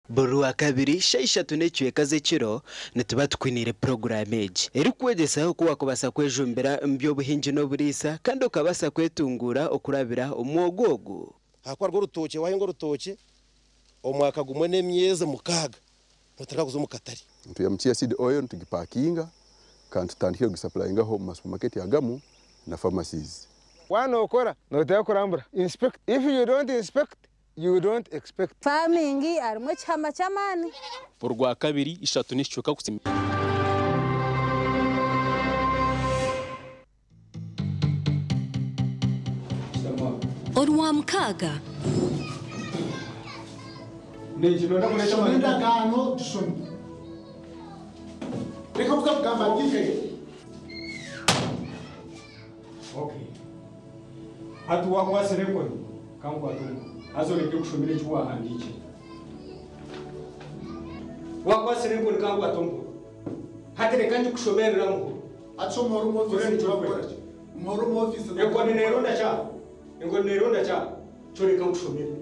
Buri Rwakabiri shaaha ishatu n'ekicweka z'ekiro nituba tukwiniire puroguraamu egi erikukwegyesa oku waakubaasa kwejumbira omu by'obuhingi n'oburiisa kandi okabaasa kwetunguura okurabira omu mwoga ogu. Ahakuba rwo orutookye waahinga orutookye omwaka gumwe n'emyezi mukaaga nootandika kuza omu katare. Nitwihamu chia seed oil nitugipakinga kandi tutandikire kugisapurayingaho omu ma supermarket agamu na pharmacies. Waaba nookora nooteekwa kurambura, inspect, if you don't inspect you don't expect. Farming harimu ekihama ky'amaani. Orwakabiri, ishatu n'ekicweka kutsya. Orwamukaaga. Shoma endagaano gishome. Reka kuza kugamba detail. Okay. Hati waakwatsire enkoni, ka nkwate omukono. Haza oreke kushomera eki waahandiikire. Waakwatsire enkoni, ka nkwate omukono. Hati reka ngikushomerere aha mukono. Hati shi omuhoro omu Kore ofiisi nikyo nokora orikukora. ki? Omuhoro omu ofiisi Enkoni nokora neeronda ki? ki aha? Enkoni neeronda ki aha? Kyo reka nkushomere.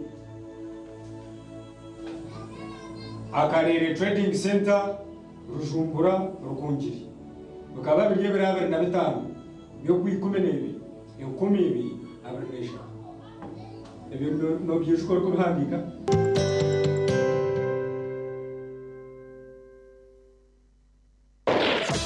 Akareere Trading Centre, Rujumbura, Rukungiri. Bikaba biri ebiro 25 by'Okwikumineebiri, 2023. Ebyo noobyijuka orikubihandiika?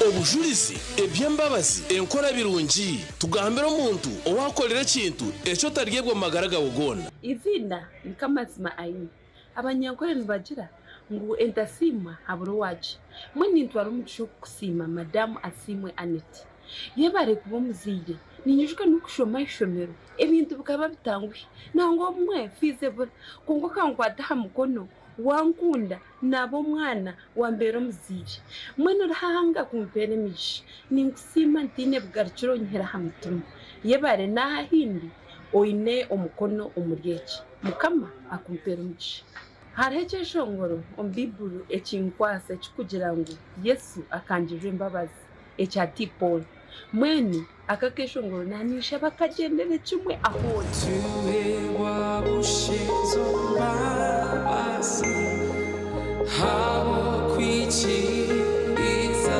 Obujurizi, eby'embabazi, enkora birungi. Tugambire omuntu owaakukorera ekintu eki otaryebwa omu magara gaawe goona. Eiziina niko amazima aine. Abanyankore nibagira ngu entasiimwa habura owaagye. Mbwenu nintwara omugisha ogu kusiima Madamu Asiimwe Annet. Yebare kuba omuzaire. Ninyijuka ndikushoma aha ishomero ebintu bikaba bitanguhi. Nangwa obumwe fiizi ebura kwonka okankwata aha mukono wankunda naaba omwana wambeera omuzaire. Mbwenu Ruhanga kumpeera emigisha. Ninkusiima ntaine bugarukiro onyihire aha mutima. Yebare n'aha ahindi oine omukono omuri eki. Mukama akumpeere omugisha. Hariho ekyeshongoro omu Baiburi ekinkwasa ekirikugira ngu Yesu akangirira embabazi, ekya T. Paul. Mbwenu aka akeshongoro naninshaba kagyendere kimwe ahu ori. Tuheebwa busha ezo mbabazi Ahabw'okwikiriza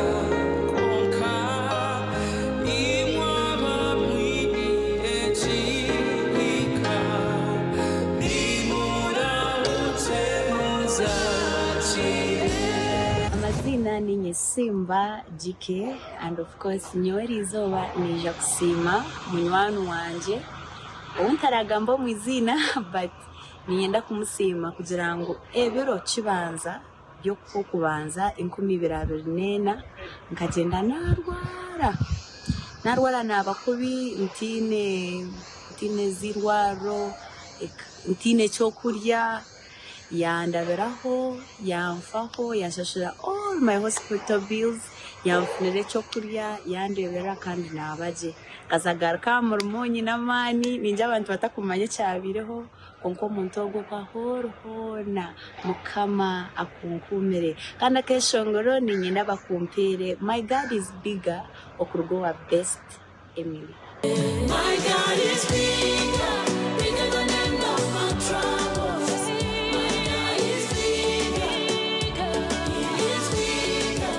kwonka, Imwe abamwiniire ekihika, Nimurahukye muzaakire. Amaziina ninye Simba GK and of course nyowe erizooba ninza kusiima munywani wangye ou ntaragamba omu iziina but niinyenda kumusiima kugira ngu ebiro kibanza by'Okwokubanza 2024 nkagyenda naarwara, naarwara naaba kubi ntaine ntaine z'eirwariro, ntaine ky'okurya, yandabiraho, yanfaho, yanshashurira all my hospital bills, yanfunira eky'okurya, yandeeberera kandi naaba gye. Nkaza kugaruka aha murimo nyine amaani, ningira abantu batakumanya ekyabaireho kwonka omuntu ogwo oku ahu ori hoona Mukama akunkuumire. Kandi akeshongoro niinyenda bakumpeere My God is bigger okuruga owa Best Emily. My God is bigger, bigger than any of my troubles. My God is bigger, He is bigger.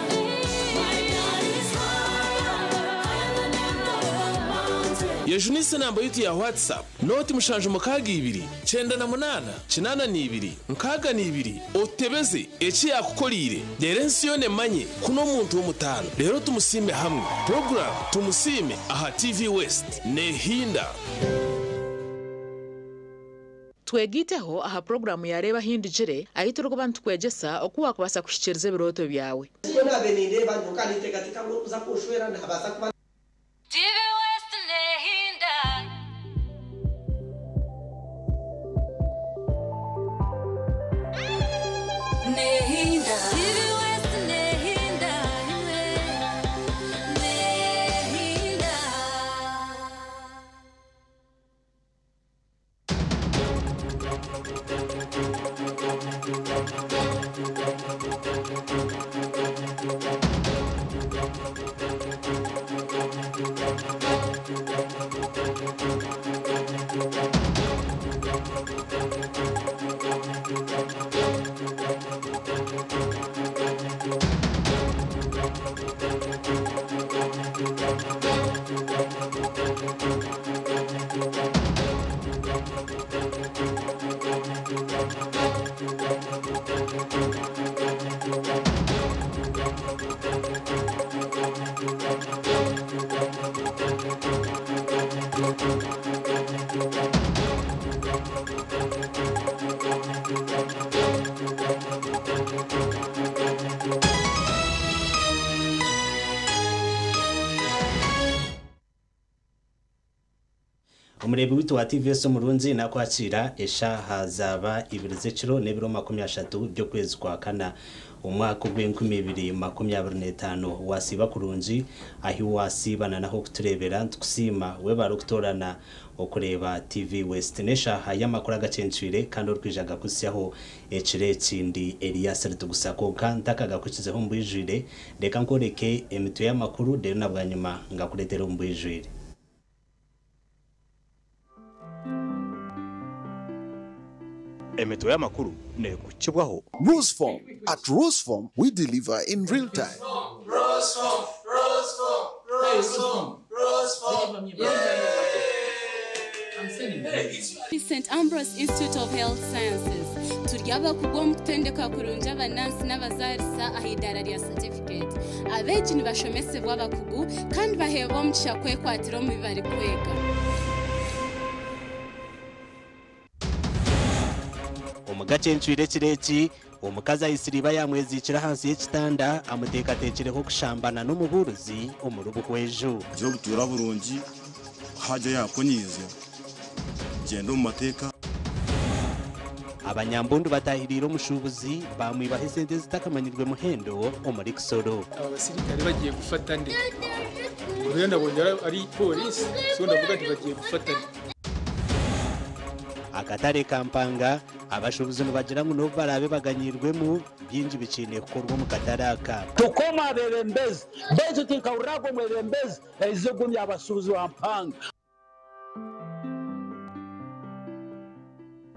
My God is higher, higher than any of the mountains. Yejunise enamba yaitu ya WhatsApp nooti 762 98 62 otutebeze eki yaakukoriire reero ensi yoona emanye ku n'omuntu w'omutaano. Reero tumusiime hamwe. Puroguraamu Tumusiime aha TV West neehinda. Twegaiteho aha puroguraamu ya Reeba Ahindugire, ahu turikuba nitukwegyesa oku waakubaasa kuhikiiriza ebirooto byawe. Nyowe naabaire nindeeba nyowe ka ninteekateeka ngu orikuza kunshwera naabaasa kuba. TV West nehinda. Nehinda. TV West nehinda imwe. Nehinda. Omureebi waitu wa TVS omurungi nakwakira eshaaha zaaba ibiri z'ekiro n'ebiro 30 by'okwezi kwa kana omwaka ogw'e 2025. Wasiiba kurungi ahi wasiibana naho okutureebera, nitukusiima webare okutoorana okureeba TV West. N'eshaaha y'amakuru agacencwire kandi orikwija gakusyaho ekiro ekindi Elias Ritugusa. Konka ntakagakukizeho omu bwijwire, reka nkoreke emitwe y'amakuru, reero na bwanyima ngakureetera omu bwijwire. Emitwe y'amakuru neekukibwaho Rusform. At Rusform, we deliver in real time. Rosform, Rosform, Rosform, Rosform. St Ambrose Institute of Health Sciences turi abakugu omu kutendeka kurungi abanansi n'abazaarisa aha idaara rya certificate. Abeegi nibashomesebwa abakugu kandi baheebwa omugisha kwekwatira omu bi barikwega. Omugace encwire ekiro eki, omukazi ayisiriiba yamweziikira ahansi y'ekitanda amuteekateekireho kushambana n'omubuurizi omuri Buhweju. Gira obutuura burungi, hajya yakunyiizya, gyenda omu mateeka. Abanyambundu batahiriire omushuubuzi bamwibaho esente zitakamanyirwe muhendo omuri Kisoro. Aba basirikare bagiye gufata nde? Uriya nabonye ari polisi, so ndavuga nti bagiye gufata nde? Akatare kampanga, abashuubuzi nibagira ngu n'obu baraabe baganyirwemu, bingi bikiine kukorwa omu katare aka. Tukoma abebembezi baitu tinkahuriraga omwebembezi aizegumya abasuubuzi ba Mpanga.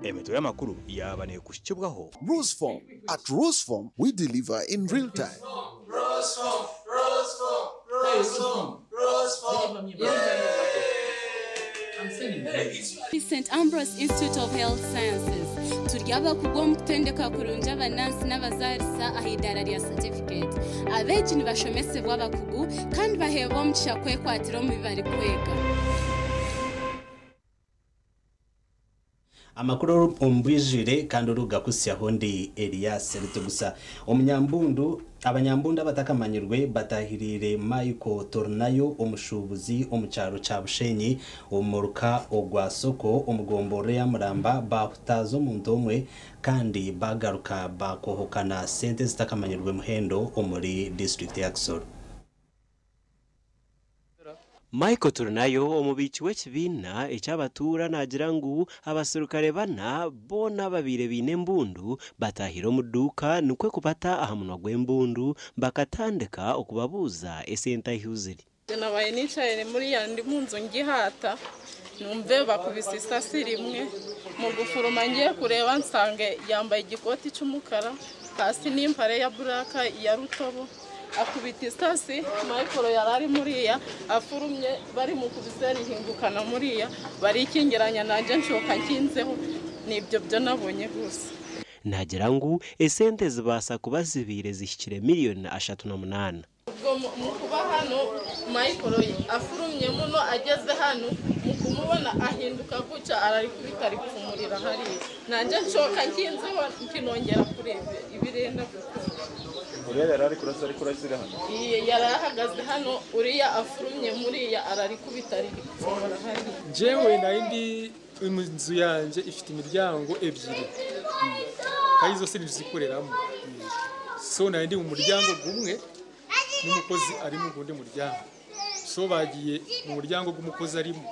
Emitwe y'amakuru yaba neekukibwaho Rusform. At Rusform, we deliver in real time. Rosform, Rosform, Rosform, Rosform. St Ambrose Institute of Health Sciences turi abakugu omu kutendeka kurungi abanansi n'abazaarisa aha idaara rya certificate. Abeegi nibashomesebwa abakugu kandi baheebwa omugisha kwekwatira omu bi barikwega. Amakuru omu bwijwire kandi orugakusyaho ndi Elias Ritugusa. Omunyambundu, abanyambundu abatakamanyirwe batahiriire Michael Tornayo, omushuubuzi omu kyaro kya Bushenyi omuruka ogwa Soko omugomborero ya Muramba, bahutaaza omuntu omwe kandi bagaruka bakohokana sente zitakamanyirwe muhendo omuri disitulikiti ya Kisoro. Michael Turinayo, omubiiki w'ekibiina eky'abatuura, naagira ngu abaserukare bana boona babaire baine embundu batahire omu dduuka, nikwo kubata aha munwa gw'embundu bakatandika okubabuuza esente ahu ziri. Nabaye nicaye muriya ndi mu nzu ngihata, numve bakubise isasi rimwe. Mu gufuruma ngiye kureba nsange yambaye igikoti cy'umukara hasi n'impare ya black ya rutobo, akubita isasi. Michael yari ari muriya afurumye, bari mu kubise rihingukana muriya barikingiranya, nanjye nshoka nkinzeho. Nibyo byo nabonye gusa. Naagira ngu esente zibaasa kuba zibaire zihikire miliyoni 38. Ubwo mu kuba hano Michael afurumye muno, ageze hano mu kumubona ahinduka gutya, ararikubita aripfumurira hariya, nanjye nshoka nkinzeho nkinongera kureba ibirenda gukora. Uriya yari ari kurasa, ari kurasira hano? Iye, yari ahagaze hano, uriya afurumye muriya ararikubita aripfumura hariya. Njyewe nari ndi mu nzu yanjye, ifite imiryango ebyiri kandi zose ntizikoreramo, so nari ndi mu muryango gumwe n'umukozi ari mu gundi muryango, so bagiye mu muryango gw'umukozi arimo,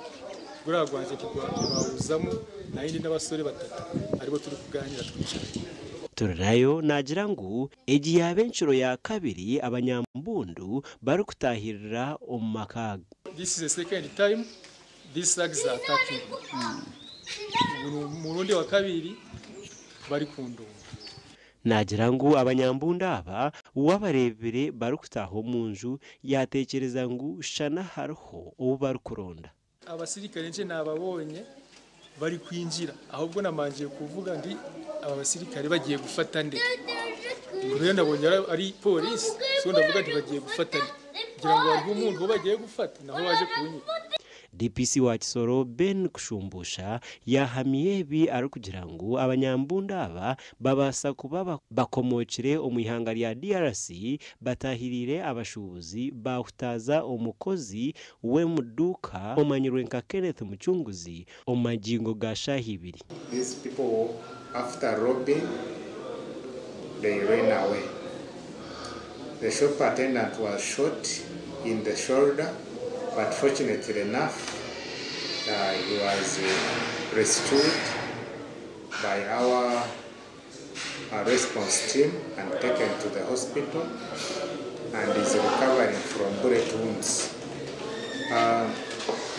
guriya gwanjye ntibawuzamo. Nari ndi n'abasore batatu aribo turi kuganira twicaye. Turinayo naagira ngu egi yaaba enshuro ya kabiri abanyambundu barikutahirira omu maka. This is the second time these thugs are attacking me. Ubu ni umurundi wa kabiri bari kundunga. Naagira ngu abanyambundu aba wabareebire barikutaaha omu nju, yateekyereza ngu shana hariho obu barikuronda. Abasirikare nje nababonye bari kwinjira, ahubwo namanjiye kuvuga ndi aba basirikare bagiye gufata nde? Uriya nabonye ari polisi, so ndavuga nti bagiye gufata nde? Ngira ngo hariho umuntu wo bagiye gufata, naho baje kunyita. DPC wa Kisoro, Ben Kushumbusha yaahamya ebi arikugira ngu abanyambundu aba babaasa kuba bakomookire omu ihanga rya DRC bataahiriire abashuubuzi baahutaaza omukozi w'omuduuka omanyirwe nka Kenneth Mucunguzi omu magingo ga shaaha ibiri. These people, after robbing, they ran away. The shop attendant was shot in the shoulder, but fortunately enough, he was rescued by our response team and taken to the hospital, and is recovering from bullet wounds.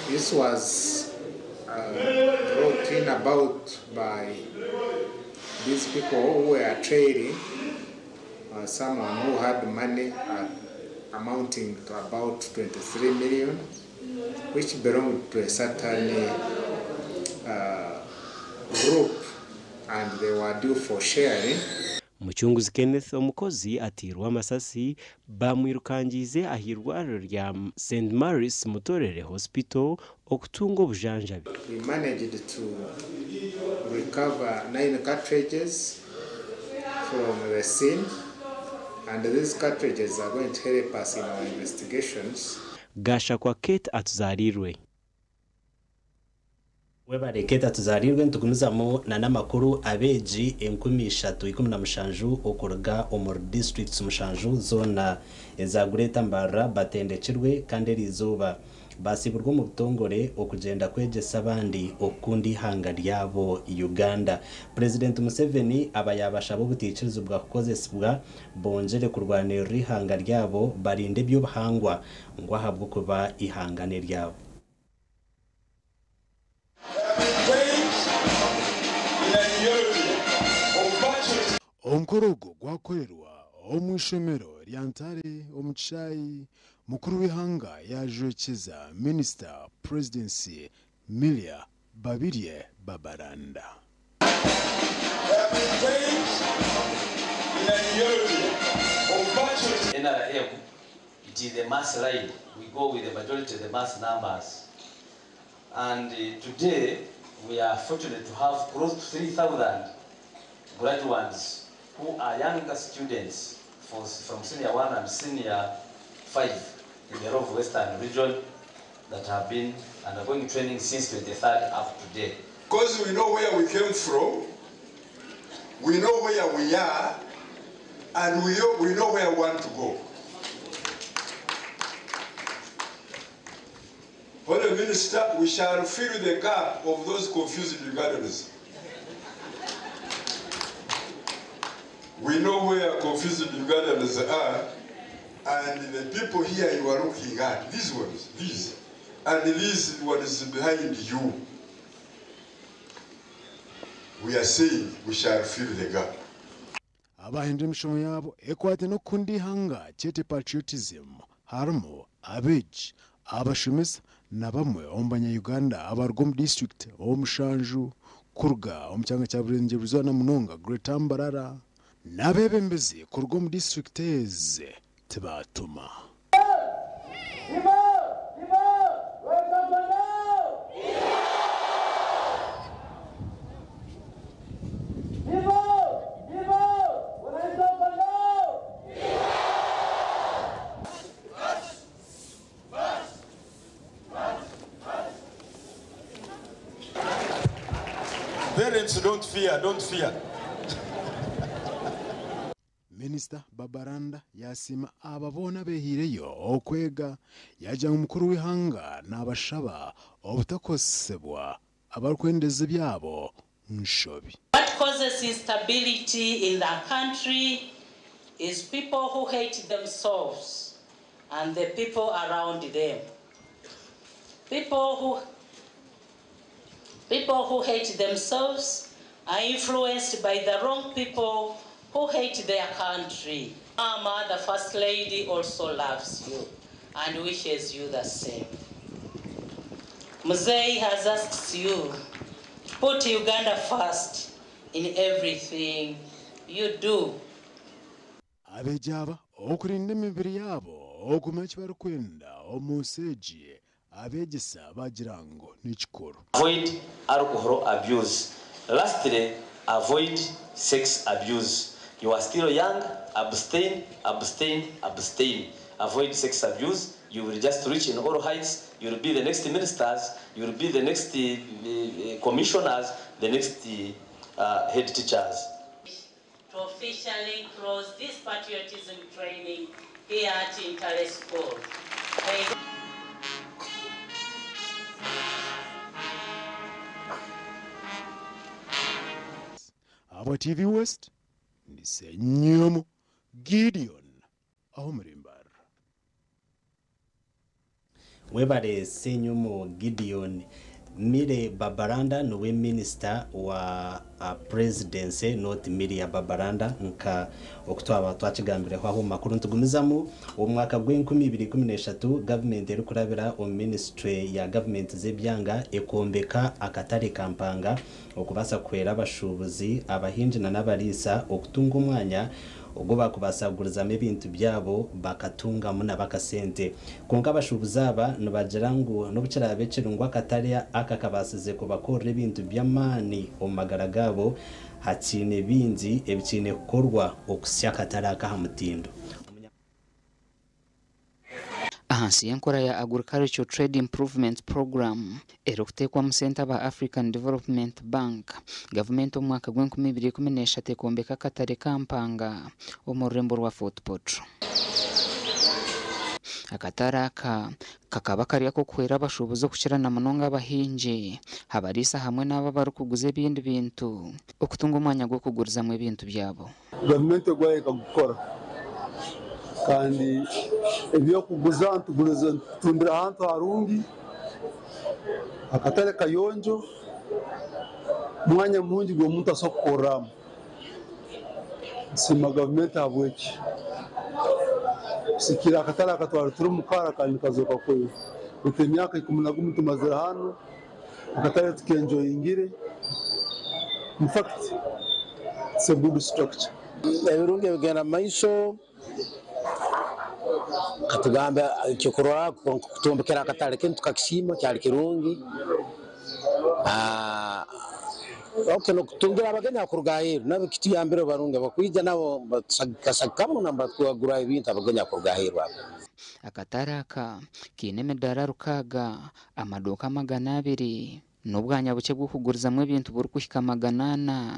This was brought in about by these people who were trailing someone who had money amounting to about 23 million, which belonged to a certain group, and they were due for sharing. Mucunguzi Kenneth omukozi atiirwe amasasi bamwirukangiize aha irwariro rya St Mary's Mutorere Hospital okutunga obujanjabi. We managed to recover 9 cartridges from the scene, and these cartridges are going to help us in our investigations. Gashakwa Kate atuzaarirwe. Webale Kate atuzarirwe. Nitugumizamu na n'amakuru. Abeegi 317 okuruga omu districts 7 zoona eza Greater Mbarara batendekirwe kandi eriizooba basiibirwe omu butongore okugyenda kwegyesa abandi okukunda ihanga ryabo Uganda. Purezidenti Museveni aba yabashaba obutaikirizibwa kukozesibwa, bongyere kurwanirira ihanga ryabo, barinde ebyobuhangwa ngu ahabw'okuba ihanga n'eryabo. Omukoro ogwo gwakorerwa omu ishomero rya Ntare omu Kishaayi, mukuru w'eihanga yaajwekyeza minisita Presidency Milia Babirye Babalanda. NRM, it is the mass line. We go with the majority of the mass numbers. And today, we are fortunate to have close to 3,000 graduates who are younger students from senior 1 and senior 5 in the Ruvu Western region that have been undergoing training since 23rd up to date. Because we know where we came from, we know where we are, and we know where we want to go. Honourable Minister, we shall fill the gap of those confused Ugandans. We know where confused Ugandans are, and the people here you are looking at, these ones, these, and these ones behind you. We are saying we shall fill the gap. Abahindura emishomo yaabo ekwate n'okukunda eihanga kyete patriotism harimu abeegi, abashomesa na bamwe omu banya-Uganda abaruga omu disiturikiti 7 kuruga omu kyanga kya Burengyerwa na munonga Greater Mbarara n'abeebembezi kuruga omu disiturikiti ezi tibaatuma. Parents, don't fear, don't fear. Minisita Babalanda yasiima aba boona beehiireyo okwega, yaagira ngu mukuru w'eihanga naabashaba obutakosebwa abarikwendeza ebyabo nshobi. What causes instability in the country is people who hate themselves and the people around them. People who hate themselves are influenced by the wrong people who hate their country. Mama, the First Lady, also loves you and wishes you the same. Mzee has asked you to put Uganda first in everything you do. Abeegi aba okurinda emibiri yaabo okumanya eki barikwenda omu nsi egi. Abeegyesa baagira ngu ni kikuru. Avoid alcohol abuse. Lastly, avoid sex abuse. You are still young, abstain, abstain, abstain. Avoid sex abuse. You will just reach in all heights. You will be the next ministers. You will be the next commissioners, the next head teachers. To officially close this patriotism training here at Ntale School. Ahabwa TV West, ndi Ssenyomo Gideon ah'omuri Mbarara. Webare Ssenyomo Gideon. Milly Babalanda niwe minisita wa Presidency not Miria Babalanda nka oku twaba twakigambireho aha omu makuru. Nitugumizamu omu mwaka gw'enkumi ibiri ikumi n'eshatu gavumenti erikurabira omu minisitule ya gavumenti z'ebyanga ekombeka akatare ka Mpanga okubaasa kuhwera abashuubuzi, abahingi na n'abariisa okutunga omwanya ogu baakubaasa kugurizamu ebintu byabo bakatungamu nabo akasente. Kwonka abashuubuzi aba nibagira ngu n'obu kiraabe kiri ngu akatare aka kabaasize kubakorera ebintu by'amaani omu magara gaabo, hakiine bingi ebikiine kukorwa okuhitsya akatare aka aha mutindo. Ahansi y'enkora ya Agricultural Trade Improvement Programme erikuteekwamu sente aba African Development Bank, gavumenti omu mwaka gw'enkumi ibiri ikumi n'eshatu ekombeka akatare ka Mpanga omu rurembo rwa Fort Portal. Akatare aka kakaba kari ak'okuhwera abashuubuzi okukira na munonga abahingi, abariisa hamwe n'abo abarikuguza ebindi bintu okutunga omwanya gw'okugurizamu ebintu byabo. Gavumenti ogwayo ekagukora kandi ebyokuguza nituguriza nitutundira ahantu harungi, akatare kayonjo, mwanya murungi gw'omuntu asobola kukoreramu. Nsiima gavumenti ahabw'eki. Kusikira akatare aka twari turimu kara kari nikazooka kubi. Beitu emyaka 11 tumazire hanu, akatare tukenjoyingire. In fact, it's a good structure. Ebirungi ebigenda omu maisho katugambe ekyokurorraho kutumbikira akatare kinu tukakisiima kyali kirungi. Okay, n'okutungira abagenyi abakuruga aheeru nabo kituyambire barungi abakwija nabo batusagikasagikamu nibagura ebintu abagenyi abakuruga aheeru abo. Akatare aka kaine emidaara 600, amaduuka 200 n'obwanya bukye bw'okugurizamu ebintu burikuhika 400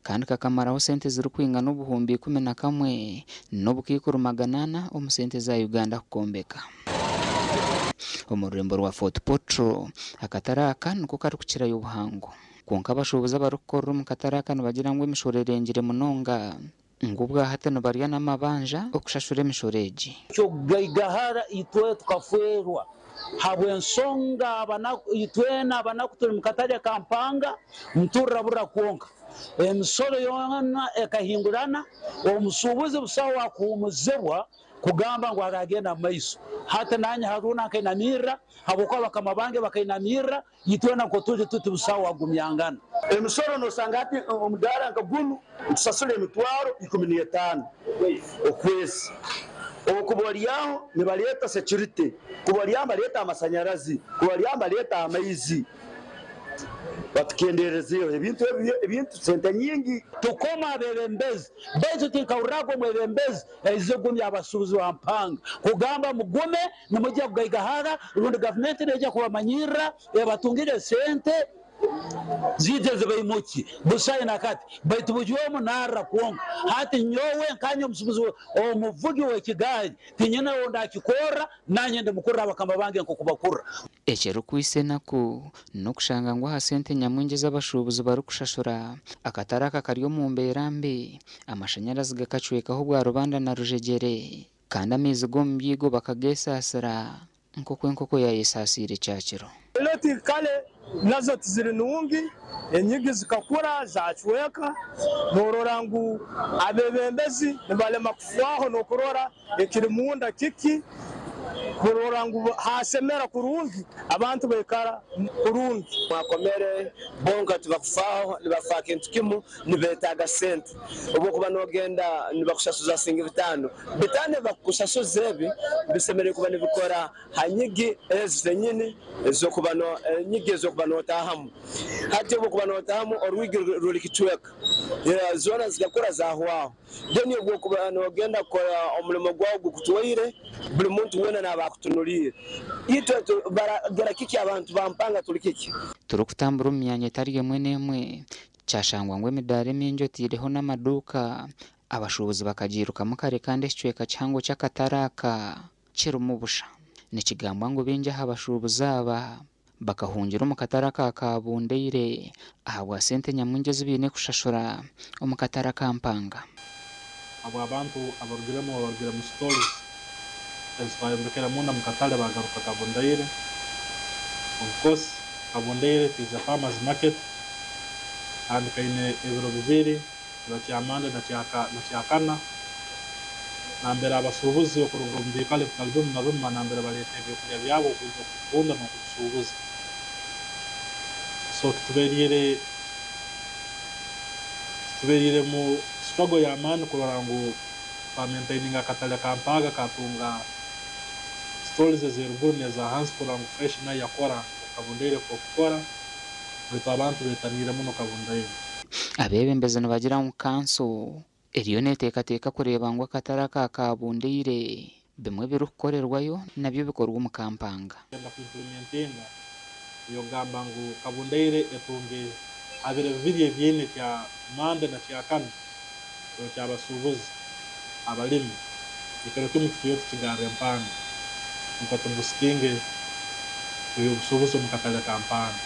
kandi kakamaraho sente zirikwingana 11,400 omu sente za Uganda kukombeka. Omu rurembo rwa Fort Portal, akatare aka niko karikukirayo obuhango. Kwonka abashuubuzi abarikukorera omu katare aka nibagira ngu emishoro erengire munonga ngu obwahati nibarya n'amabanja okushashura emishoro egi. Kyokugaigahara itwe tukafwerwa habw'ensonga itwena abanaku turi mu katare ka Mpanga nituraburira kwonka. Emisoro yoona ekahingurana, omusuubuzi busaho wakuhumuzibwa kugamba ngu aragenda omu maiso. Hati nanye hariho nankainamirira habwokuba bakama bange bakainamirira, itwena nko turi tuti busaho wagumyangana. Emisoro nosanga hati omudaara nka gunu nitusasura emitwaro 15 okwezi. Okuba oryaho nibareeta security, kuba oryaho nibareeta amasanyarazi, kuba oryaho nibareeta amaizi. Batukendeerezeho ebintu ebyo, ebintu sente nyingi. Tukoma abebembezi baitu tinkahuriraga omwebembezi aize kugumya abasuubuzi ba Mpanga kugamba mugume nimujya kugaigahara rundi gavumenti neija kubamanyirira ebatungire sente ziije zibaimukye busayo na kati baitu buri omwe narra kwonka. Hati nyowe nkanye omusuubuzi omuvugi w'ekigaari tinyine ou ndakikorra nanye ndimukurra abakama bange nk'oku bakurra. Ekirikwitsa enaku n'okushanga ngu aha sente nyamwingi ezi abashuubuzi barikushashura, akatare aka kari omu mbeera mbi, amashanyarazi gakacwekaho bwa rubanda na rujegyere kandi amaizi g'omu byigo bakageesaasira nk'oku enkoko yaayesaasiire kyakiro. Toileti kale nazo tiziri nungi, enyigi zikakura zacweka, norora ngu abebembezi nibalema kufwaho n'okurora ekiri munda kiki. Kurora ngu hasemera kurungi, abantu baikara kurungi. Mwakomere bonka tibakufaho, nibafa kintu kimu, nibetaaga sente. Obwokuba nogenda nibakusasuza singi 5, 5 bakukusasuza ebi bisemereire kuba nibikora ha nyigi ezi zenyini ezokuba no enyigi ezokuba notahamu. Hati obwokuba notahamu orwigi ruri kicweka, zoona zigakura zahwaho. Then obwokuba nogenda kukora omurimo gwawe gukutwaire, buli muntu weena naaba akutunuriire. Itwe baragera kiki abantu bampanga turi kiki? Turikutambura omu myanya etari emwe n'emwe, kyashangwa ngu emidaara emingi oteireho n'amaduuka, abashuubuzi bakagiirukamu kare kandi ekicweka kihango ky'akatare aka kirimu busha. Nikigambwa ngu baingi aha bashuubuzi aba bakahungira omu katare aka Kabundeire ahabwa sente nyamwingi ezi baine kushashura omu katare aka Mpanga. Abo abantu abarugiremu babarugire mu stalls ezitwayombekere munda mu katare bagaruka Kabundaire. Of course Kabundaire it is a farmers market kandi kaine ebiro bibiri, kiro kya Monday na Kyakana, nambere abasuubuzi okuruga omu biikaro ebitali bimu na bimu nambere baleeta ebyokulya byabo okwija okubitunda n'okubisuubuza. So tutuberiire mu struggle y'amaani kurora ngu twamaintaininga akatare ka Mpanga katunga stalls ez'eruguru n'eza hansi kurora ngu fresh nayo yakora Kabundaire kokukora, baitu abantu betaniire muno Kabundaire. Abeebembezi nibagira ngu kanso eriyo neeteekateeka kureeba ngu akatare aka Kabundaire bimwe ebirikukorerwayo nabyo bikorwa omu Kampanga. Kwenda kuimplementinga ey'okugamba ngu Kabundaire etunge ha biro bibiri ebyaine kya Monday na Kyakana, ekiro ky'abasuubuzi, abalimi, ekiro kimu tukiyo tukigarre Mpanga nukwo tubusitinge eby'obusuubuzi omu katare ka Mpanga.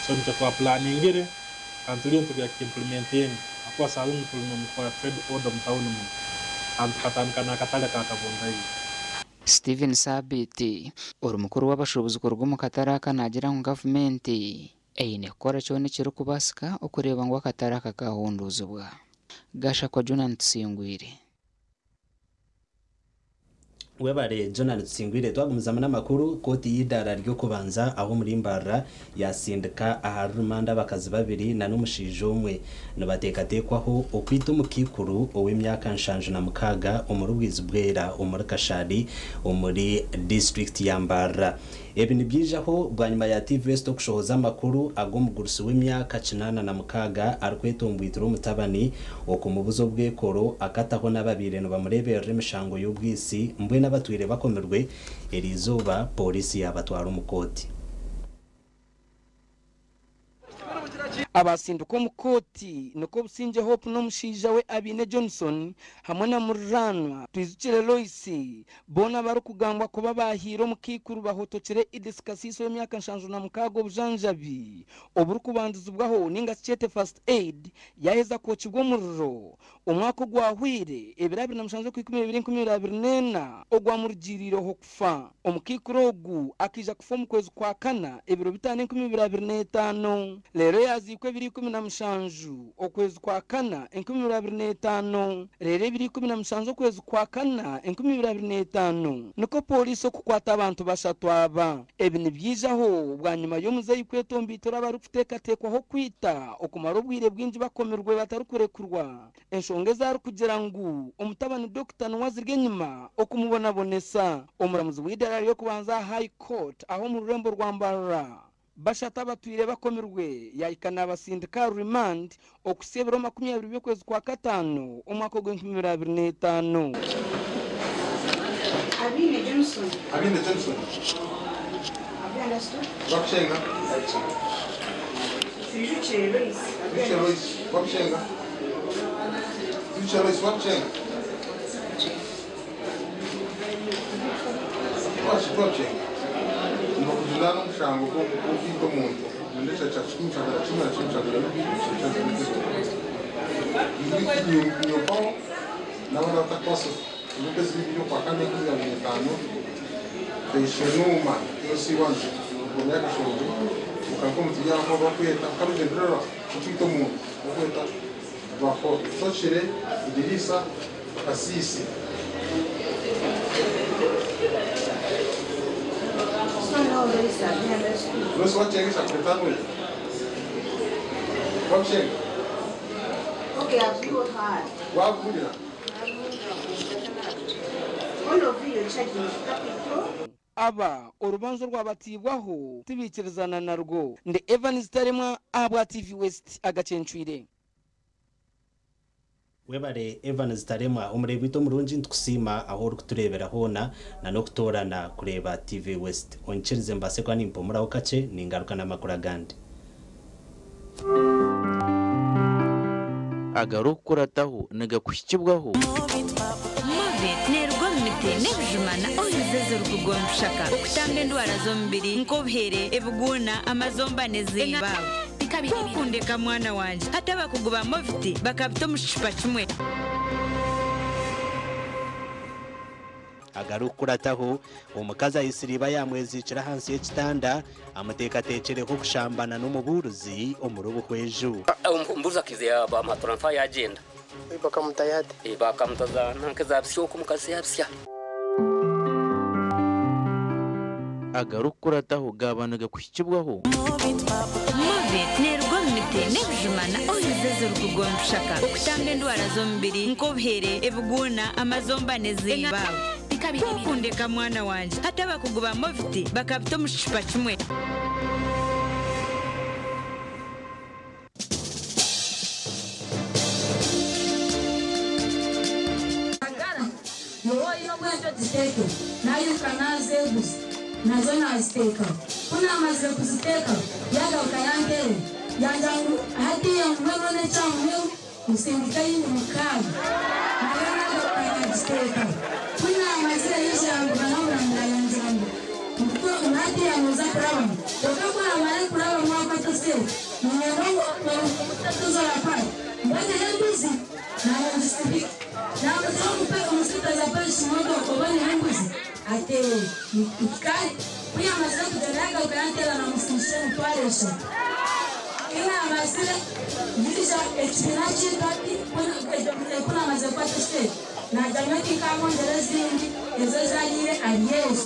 So nikyo twaplaningire kandi turiyo nitugira kukiimplementinga ahakuba saaha zinu turi omu kukora trade order omu tawuni muno kandi tukatandika n'akatare ka Kabundaire. Steven Sabiiti, ori mukuru w'abashuubuzi kuruga omu katare aka naagira ngu gavumenti eine kukora kyona ekirikubaasika okureeba ngu akatare aka kahunduuzibwa. Gashakwa Jonan Tusingwire. Webare Jonan Tusingwire. Twagumizamu n'amakuru, kooti y'idaara ry'okubanza aho omuri Mbarara yasindika aha rurumanda abakazi babiri na n'omushaija omwe nibateekateekwaho okwita omukaikuru ow'emyaka 76 omuri Bwizibwera omuri Kashari omuri disiturikiti ya Mbarara. Ebi nibyijaho bwanyima ya TV West okushohoza amakuru ag'omugurusi w'emyaka 86 arikwetomboitira omutabani okumubuza obwekoro akataho n'ababaire nibamureeberera emishango y'obwisi mbwenu abatwire bakomirwe eriizooba pooriisi yabatwara omu kooti. Abasinduka omu kooti nikwo Busingye Hope n'omushaija we Abiine Johnson hamwe na muriraanwa Twijukire Lois boona abarikugambwa kuba baahiire omukaikuru bahotokire Edith Kasiisa ow'emyaka 76 obujanjabi oburikubandizibwaho ninga kyete first aid yaheza kwokibwa omuriro omwaka ogwahwire ebiro 27 okwikumi 2024 ogwamurugiriireho kufa. Omukaikuru ogu akaija kufa omu kwezi kwa kana ebiro 5 2025 reero yaziikwa ebiro 17 okwezi kwa kana 2025 reero ebiro 17 okwezi kwa kana 2025 nikwo pooriisi okukwata abantu bashatu aba. Ebi nibyijaho bwanyima y'omuzeeyi kwetomboitera abarikuteekateekwaho kwita okumara obwire bwingi bakomirwe batarikurekurwa. Enshonga ezi arikugira ngu omutabani Dokita niwe aziri enyima okumubonabonesa. Omuramuzi w'eidaara ry'okubanza aha High Court aho omu rurembo rwa Mbarara, bashatu abatwire bakomirwe yahika nabasindika aha remand okuhitsya ebiro 20 by'okwezi kwa kataano omwaka ogw'enkumi ibiri abiri n'etaano. Abiine Johnson. Abiine Johnson. Have you understood? Bakushenga. Twijukire Lois. Twijukire Lois. Bakushenga. Twijukire Lois. Bakushenga. Bakushenga. Nibakujunana omushango gw'okwita omuntu. Nyopaho n'abana batakwasa omukwezi bibiri okwakana 2025 Kaishenuma LC1 omyaka shongi mukanka omuti yako bakweta karugendererwa okwita omuntu bakweta bakotokire Idirisa Kasisi. Now Lois, have you understood? Lois, wakyengesa kuletanoyo wakushenga Okay, have you heard? Wakuwulira. All of you, you're charging capital. Aba orubanja orwabatiibwaho tibiikirizana narwo. Ndi Evans Taremwa ahabwa TV West agacencwire. Webare Evans Taremwa omureebi waitu omurungi nitukusiima ahu orikutureebera hoona na n'okutoorana kureeba TV West. Onyikirize mbaase kuba nimpumuraho kakye ningaruka n'amakuru agandi. Agarikukurataho nigakuhikibwaho. Movit neeruga omu miti n'ebijuma na oils ezirikuruga omu bishaka okutamba endwara z'omubiri nk'obuhere, ebiguuna, amazomba n'ezindi. Ku okundeka mwana wangye, hati abakugu ba Movit bakabita omu kicupa kimwe. Agarikukurataho, omukazi aitsire iba yaamweziikira ahansi y'ekitanda amuteekateekireho kushambana n'omubuurizi omuri Buhweju. Omubuurizi akaiza yaabamuha turanfa yaagyenda. Bakamutayo ati? Bakamuta za nanka za bisya okwo omukazi yaabisya. Agarikukurataho gaaba nigakuhikibwaho. Movit neeruga omu miti n'ebijuma na oils ezirikuruga omu bishaka okutamba endwara z'omubiri nk'obuhere, ebiguuna, amazomba n'ezindi. Ku okundeka mwana wangye, hati abakugu ba Movit bakabita omu kicupa kimwe. Agara yowe oine obwengye ogiteeke, nairuka naazeeguza, nazo naaziteeka. Ku naamazire kuziteeka, yaagaruka yanteerera, yangira ngu hatiiya mbwenu n'ekyamuheru nsindike eyindi mukaaga. Nayo naagaruka naagiteeka. Ku naamazire yaija yanguma yangira ngu hatiiya nooza kurabamu. Kwonka ku naamara kurabamu akwata esente, niinyenda ngu tuzorakora. Mboneho embuzi, naanye ngisibike. Naamugira ngu mpe omusitazi akoresha emotoka oboneho embuzi, ati kare. Ku yaamazire kugyenda yaagaruka yanteera naamusinyisa emitwaro eshatu. Ku naamazire yaija ekibiina kyaitu hati ku naamazire kukwata esente, naagira nyowe tinkaamwongyera ezindi, ezo ezi ariire ari ezo.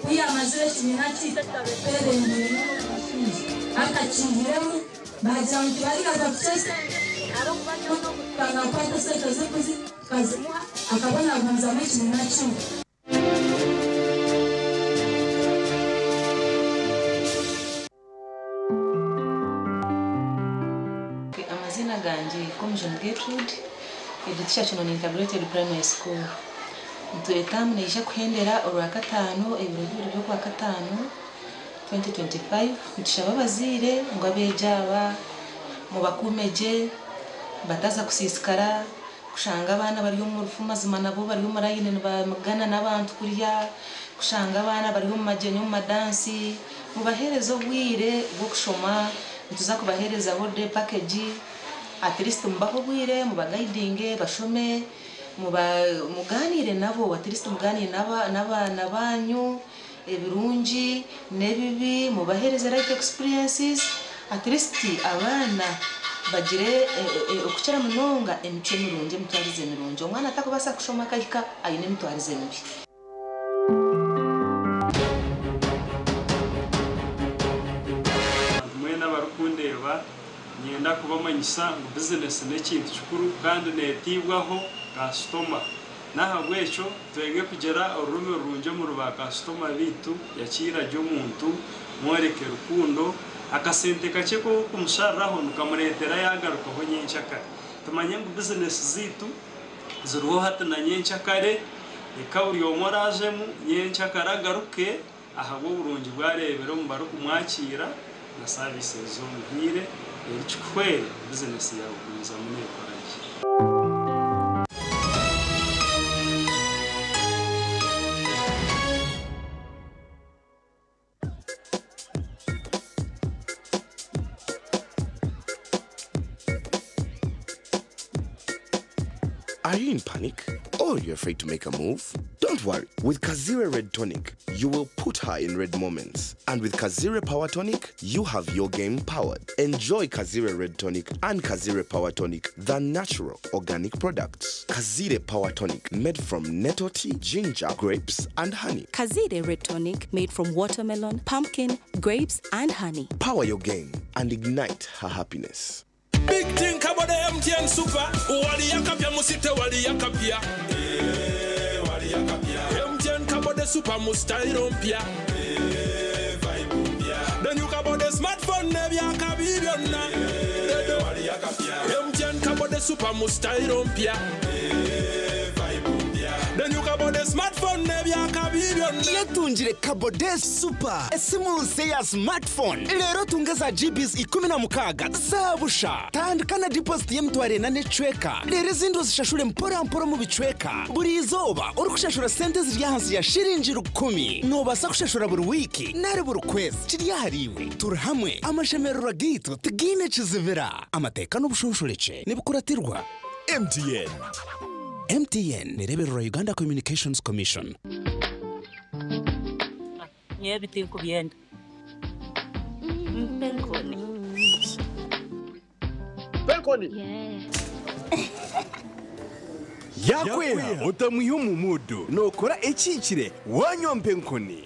Ku yaamazire ekibiina kyaitu ekitabepeereriire n'omushaija, akakiihiremu baagira ngu tibarigaruka kutuha esente, ahabw'okuba nyowe n'okutanga kukwata esente z'embuzi tukazimuha, akabona agumizamu ekibiina kimwe. Amazina gangye Komujuni Gertrude, Egitisha Kinoni Integrated Primary School. Nitwe taamu neija kuhendera orwakataano ebiro bibiri by'okwakataano 2025. Nitushaba abazaire ngu abeegi aba mubakuume gye bataza kusiisikara kushanga abaana bari omu rufu mazima nabo bari omu layini nibamigana n'abantu kurya kushanga abaana bari omu magyenyi omu madansi mubaheereze obwire bw'okushoma nituza kubaheereza holiday package at least mubahe obwire mubagaidinge bashome muganire nabo at least muganire n'abaana banyu ebirungi n'ebibi mubaheereze life experiences at least abaana bagire okukira munonga emicwe mirungi emitwarize mirungi omwana atakubaasa kushoma akahika aine emitwarize mibi. Abantu mwena abarikundeeba niinyenda kubamanyisa ngu bizinesi n'ekintu kikuru kandi neetiibwaho kasitoma. N'ahabw'ekyo twege kugira orurimi rurungi omuri baakasitoma baitu, yakiira gye omuntu, mworeke rukundo, akasente kakye k'okumushariraho nikamureetera yaagarukaho nyenkyakare. Tumanye ngu bizinesi zaitu ziriho hati na nyenkyakare, reka buri omwe oraajemu nyenkyakare agaruke ahabw'oburungi bwareebire omu barikumwakiira na saavisi ezi omuhaire, reero kikuhwere bizinesi yaawe kugumizamu neekora gye. Are you in panic? Or you're afraid to make a move? Don't worry. With Kazire Red Tonic, you will put her in red moments. And with Kazire Power Tonic, you have your game powered. Enjoy Kazire Red Tonic and Kazire Power Tonic, the natural organic products. Kazire Power Tonic, made from nettle tea, ginger, grapes, and honey. Kazire Red Tonic made from watermelon, pumpkin, grapes, and honey. Power your game and ignite her happiness. Big thing about the MTN Super. Waliyakapya musite waliyakapya. Eh, waliyakapya. MTN kabode super mustyle mpya. Eh, vibe mpya. Then you kabode smartphone nebyakabi byonna. Eh, waliyakapya. MTN kabode super mustyle mpya. Eh, vibe mpya. Then you kabode smartphone nebyakabi byonna. Yetungire Kabode Super, esimu nse ya smartphone. Leero tunge za GBs 16 za busha. Tandika na deposit y'emitwaro ena n'ekicweka, reero ezindi ozishashure mpora mpora omu bicweka. Buri izooba orikushashura sente eziri ahansi ya shiringi 1,000. Noobaasa kushashura buri wiiki nari buri kwezi, kiri ahariiwe. Turi hamwe, amashemererwa gaitu tigaine kizibira. Amateeka n'obushonshorekye nibikuratirwa. MTN. MTN nerebererwa Uganda Communications Commission. Nyowe tinkubyenda. Mpe enkoni. Penkoni. Yakweha otamwiha omu mudu nokora ekikire wanywa mpenkoni.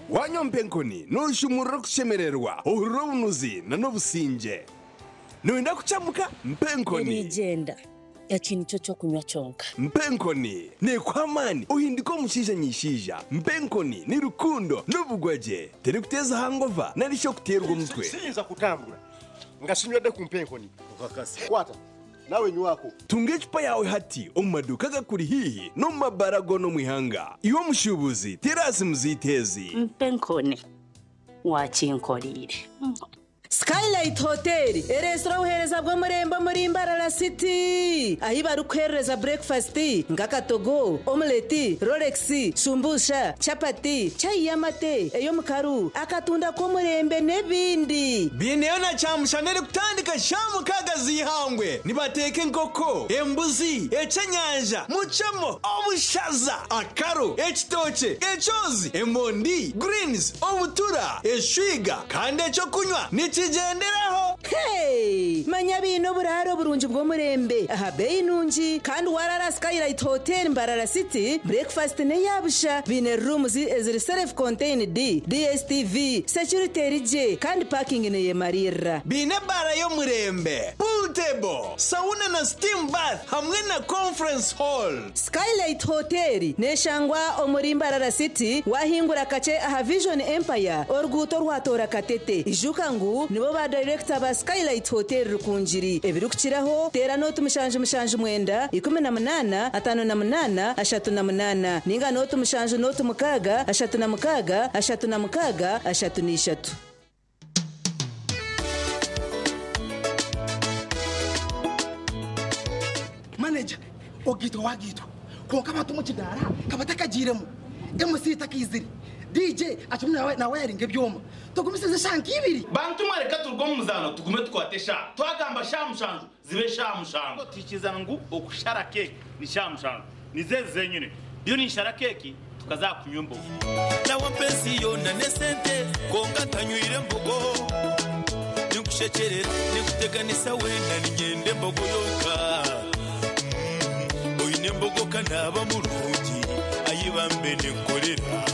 Wanywa mpenkoni noshumurira okushemererwa, ohurira obunuzi na n'obusinge. Noyenda kucamuka mpenkoni. Erigenda. Eki nikyo kyokunywa kyonka. Mpenkoni nekuha amaani ohindika omushaija nyishaija. Mpenkoni ni rukundo n'obugwagye, terikuteeza hangova nari shi okuteerwa omutwe. Siyinza kutambura nga sinywedde ku mpenkoni. Kwata nawe nywako. Tunga ecupa yawe hati omu maduuka agakuri haihi n'omu mabara goona omu ihanga. Iwe omushuubuzi terasi muziiteezi. Mpenkoni wakinkoriire. Skylight Hotel eresire obuheereza bw'omurembe omuri Mbarara City, ahi barikuherereza breakfast nk'akatogo, omelette, rolex, shumbusha, chapati, chai y'amate, ey'omukaru, akatunda k'omurembe n'ebindi. Biineyo na kyamushana erikutandika sha 6 z'ihangwe. Nibateeka enkoko, embuzi, ekyenyanja, mucemo, obushaza, akaro, ekitookye, ekyozi, emondi, greens, obutura, eshwiga, kandi ekyokunywa nikigenderaho. Hey! Manya biine oburaro oburungi bw'omurembe aha beeyi nungi, kandi warara Skylight Hotel Mbarara City, breakfast n'eyabusha. Biine rooms eziri self contained, DSTV, security erigye, kandi parking neyemarira. Biine ebara y'omurembe, pool table, sauna na steam bath hamwe na conference hall. Skylight Hotel neshangwa omuri Mbarara City, wahingura kache aha Vision Empire, oruguuto rwatora Katete. Ijuka ngu nibo ba director ba Skylight Hotel Rukungiri. Ebirikukiraho teera nooti 7 7 9 18 58 38 ninga nooti 7 nooti 6 36 36 33. Manager, ogitwa wagitwa konka abantu mu kidara kabatakagiremu, MC takizire, DJ acumwe nawe yaringa ebyoma, tugumisirize shanka ibiri. Bantu mwareka turwo mu muzano tugume tukwate sha twagamba sha 7 zibe sha 7. Tikizana ngu okushara keki ni sha 7 nizeze zenyine byo ni shara keki tukazakunywa embogo. Nawe pensiyona nesente konka ntanywire embogo, nikushekerera nikuteganisa wena nigende embogo yonka. Oine embogo kanaba murungi ayibambe nenkorera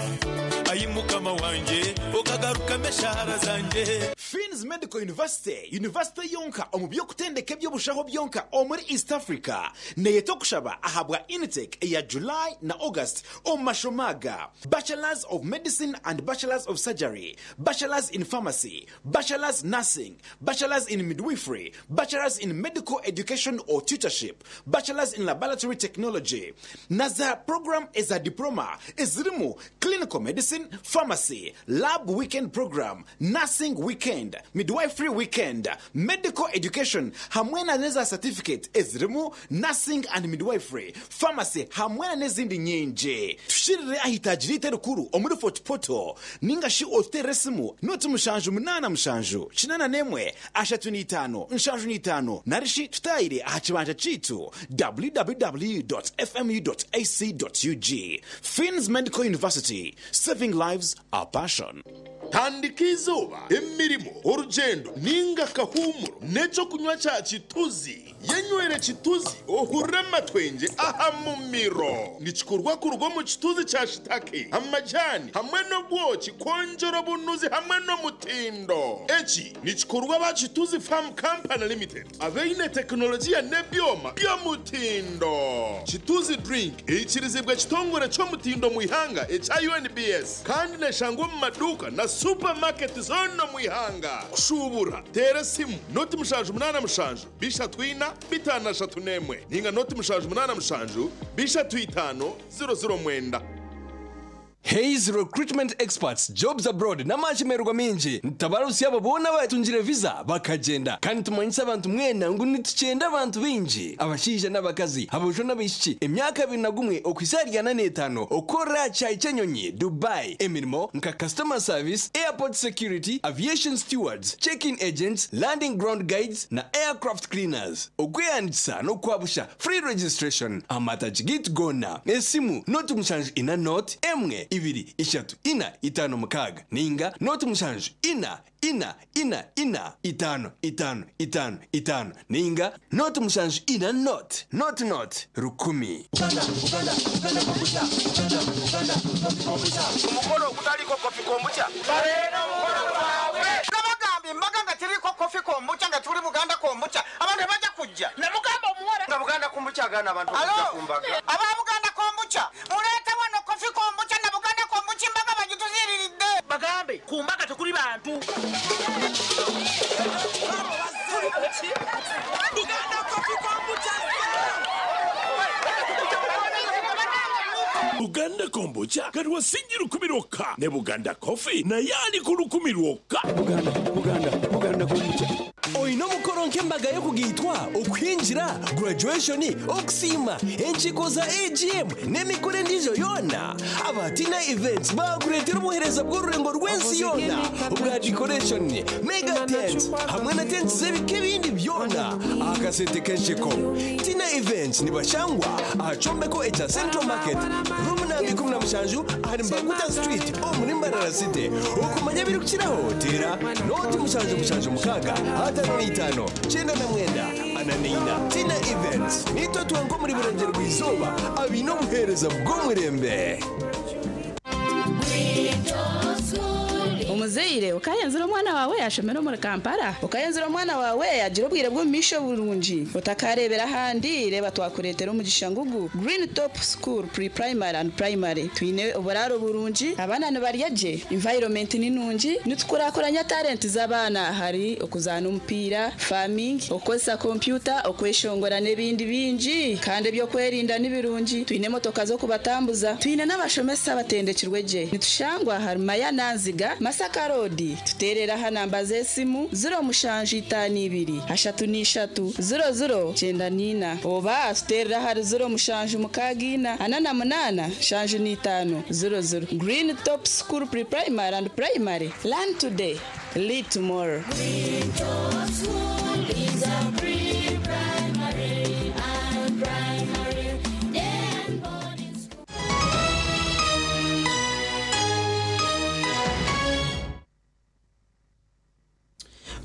ayimukama wanje okagaruka meshahara zanje. Fins Medical University, University yonka omu by'okutendeka eby'obushaho byonka omuri East Africa. Neyeta okushaba ahabwa intake eya July na August omu mashomo aga: Bachelors of Medicine and Bachelors of Surgery, Bachelors in Pharmacy, Bachelors Nursing, Bachelors in Midwifery, Bachelors in Medical Education or Tutorship, Bachelors in Laboratory Technology. Naza program is a diploma ezirimu Clinical Medicine, Pharmacy, Lab Weekend Program, Nursing Weekend. weekend, midwifery weekend, medical education hamwe na n'eza certificate ezirimu nursing and midwifery, pharmacy hamwe na n'ezindi nyingi. Tushirire aha itaagi ryaitu erikuru omuri Fort Portal ninga shi otuteerere esimu noti 7 87 81 35 75 nari shi tutaayire aha kibanja kyaitu www.fmu.ac.ug. Finn's Medical University, saving lives, our passion. Tandika izooba, emirimo, orugyendo ninga akahuumuro n'ekyokunywa kya Kituzi. Yenywere Kituzi ohurire amatwengye aha mumiro. Nikikorwa kuruga omu kituzi kya shitake, amajani hamwe n'obwoki kwongyera obunuzi hamwe n'omutindo. Eki nikikorwa aba Kituzi Farm Company Limited abaine tekinologiya n'ebyoma by'omutindo. Kituzi Drink eikirizibwa ekitongore ky'omutindo omu ihanga ekya UNBS kandi neshangwa omu maduuka na supermarket zoona omu ihanga. Kushuubura, teera esimu 0 77 34 531 ninga 0 78 35 009. Hayes Recruitment Experts Jobs Abroad n'amashemererwa mingi nitabarusi abo boona batungire visa bakagenda, kandi tumanyisa abantu mwena ngu nitukyenda abantu bingi, abashaija n'abakazi, aboojo n'abaishiki, emyaka 21 okuhisa ahari 45, okorera kyayi ky'enyonyi Dubai, emirimo nka customer service, airport security, aviation stewards, check-in agents, landing ground guides na aircraft cleaners. Okweyandikisa n'okwabusha, free registration, amataagi gaitu goona. Esimu 074 0 1 2 3 4 5 6 ninga 0 7 4 4 4 4 5 5 5 5 ninga 0 7 4 0 0 0 1000. Omukolo ogutaliko coffee kombucha. Nabagambye embaga nga teriko coffee kombucha, nga tuli Buganda Kombucha, abantu tebajja kujja. Namugamba omuwala nga Buganda Kombucha agaana abantu Alo, okujja ku mbaga. Aba Buganda Kombucha, muleete wano coffee kombucha na Buganda Kombucha, embaga bagituziriridde. Bagambe ku mbaga tekuli bantu. Buganda Coffee Kombucha. Buganda Kombucha kati wasingi 1000 lwokka, ne Buganda Coffee naye ali ku 1000 lwokka. Buganda, Buganda, Buganda Kombucha. Oyina omukoro nk'embaga y'okugaitwa, okuhingira, graduation, okusiima, enkiiko za AGM n'emikoro endiijo yoona, Abatina Events bakureetera obuheereza bw'orurengo rw'ensi yoona obwa decoration, mega tent hamwe na tents z'ebika ebindi byona aha kasente k'ensheko. Tina Events nibashangwa aha kyombeko ekya Central Market, room namba 17, ahari Mbaguta Street omuri Mbarara City. Okumanya ebirikukiraho, teera 077 655 99 44. Tina Events, nitwe twenka omuri Burengero bw'Izooba abaine obuheereza bw'omurembe. Omuzaire okayenzera omwana wawe yashomera omuri Kampala, okayenzera omwana wawe yagira obwire bw'omumaisho burungi, otakarebera ahandi. Reba, twakureetera omugisha ngugu, Green Top School Pre-Primary and Primary. Twine oburaro burungi, abaana nibarya gye, environment ni nungi, nitukurakuranya talenti z'abaana, hari okuzaana omupiira, farming, okukozesa kompyuta, okweshongora n'ebindi bingi. Kandi ebyokwerinda ni birungi, twine emotoka z'okubatambuza, twine n'abashomesa abatendekirwe gye. Nitushangwa hari Maya Nanziga, Masaka Road. Tuterera aha namba z'esimu 0752 33 00 94, oba tuterera ahari 0764 48 75 00. Green Top School Pre-Primary and Primary, learn today, lead tomorrow. Green Top School is a pre-primary and primary day and boarding school.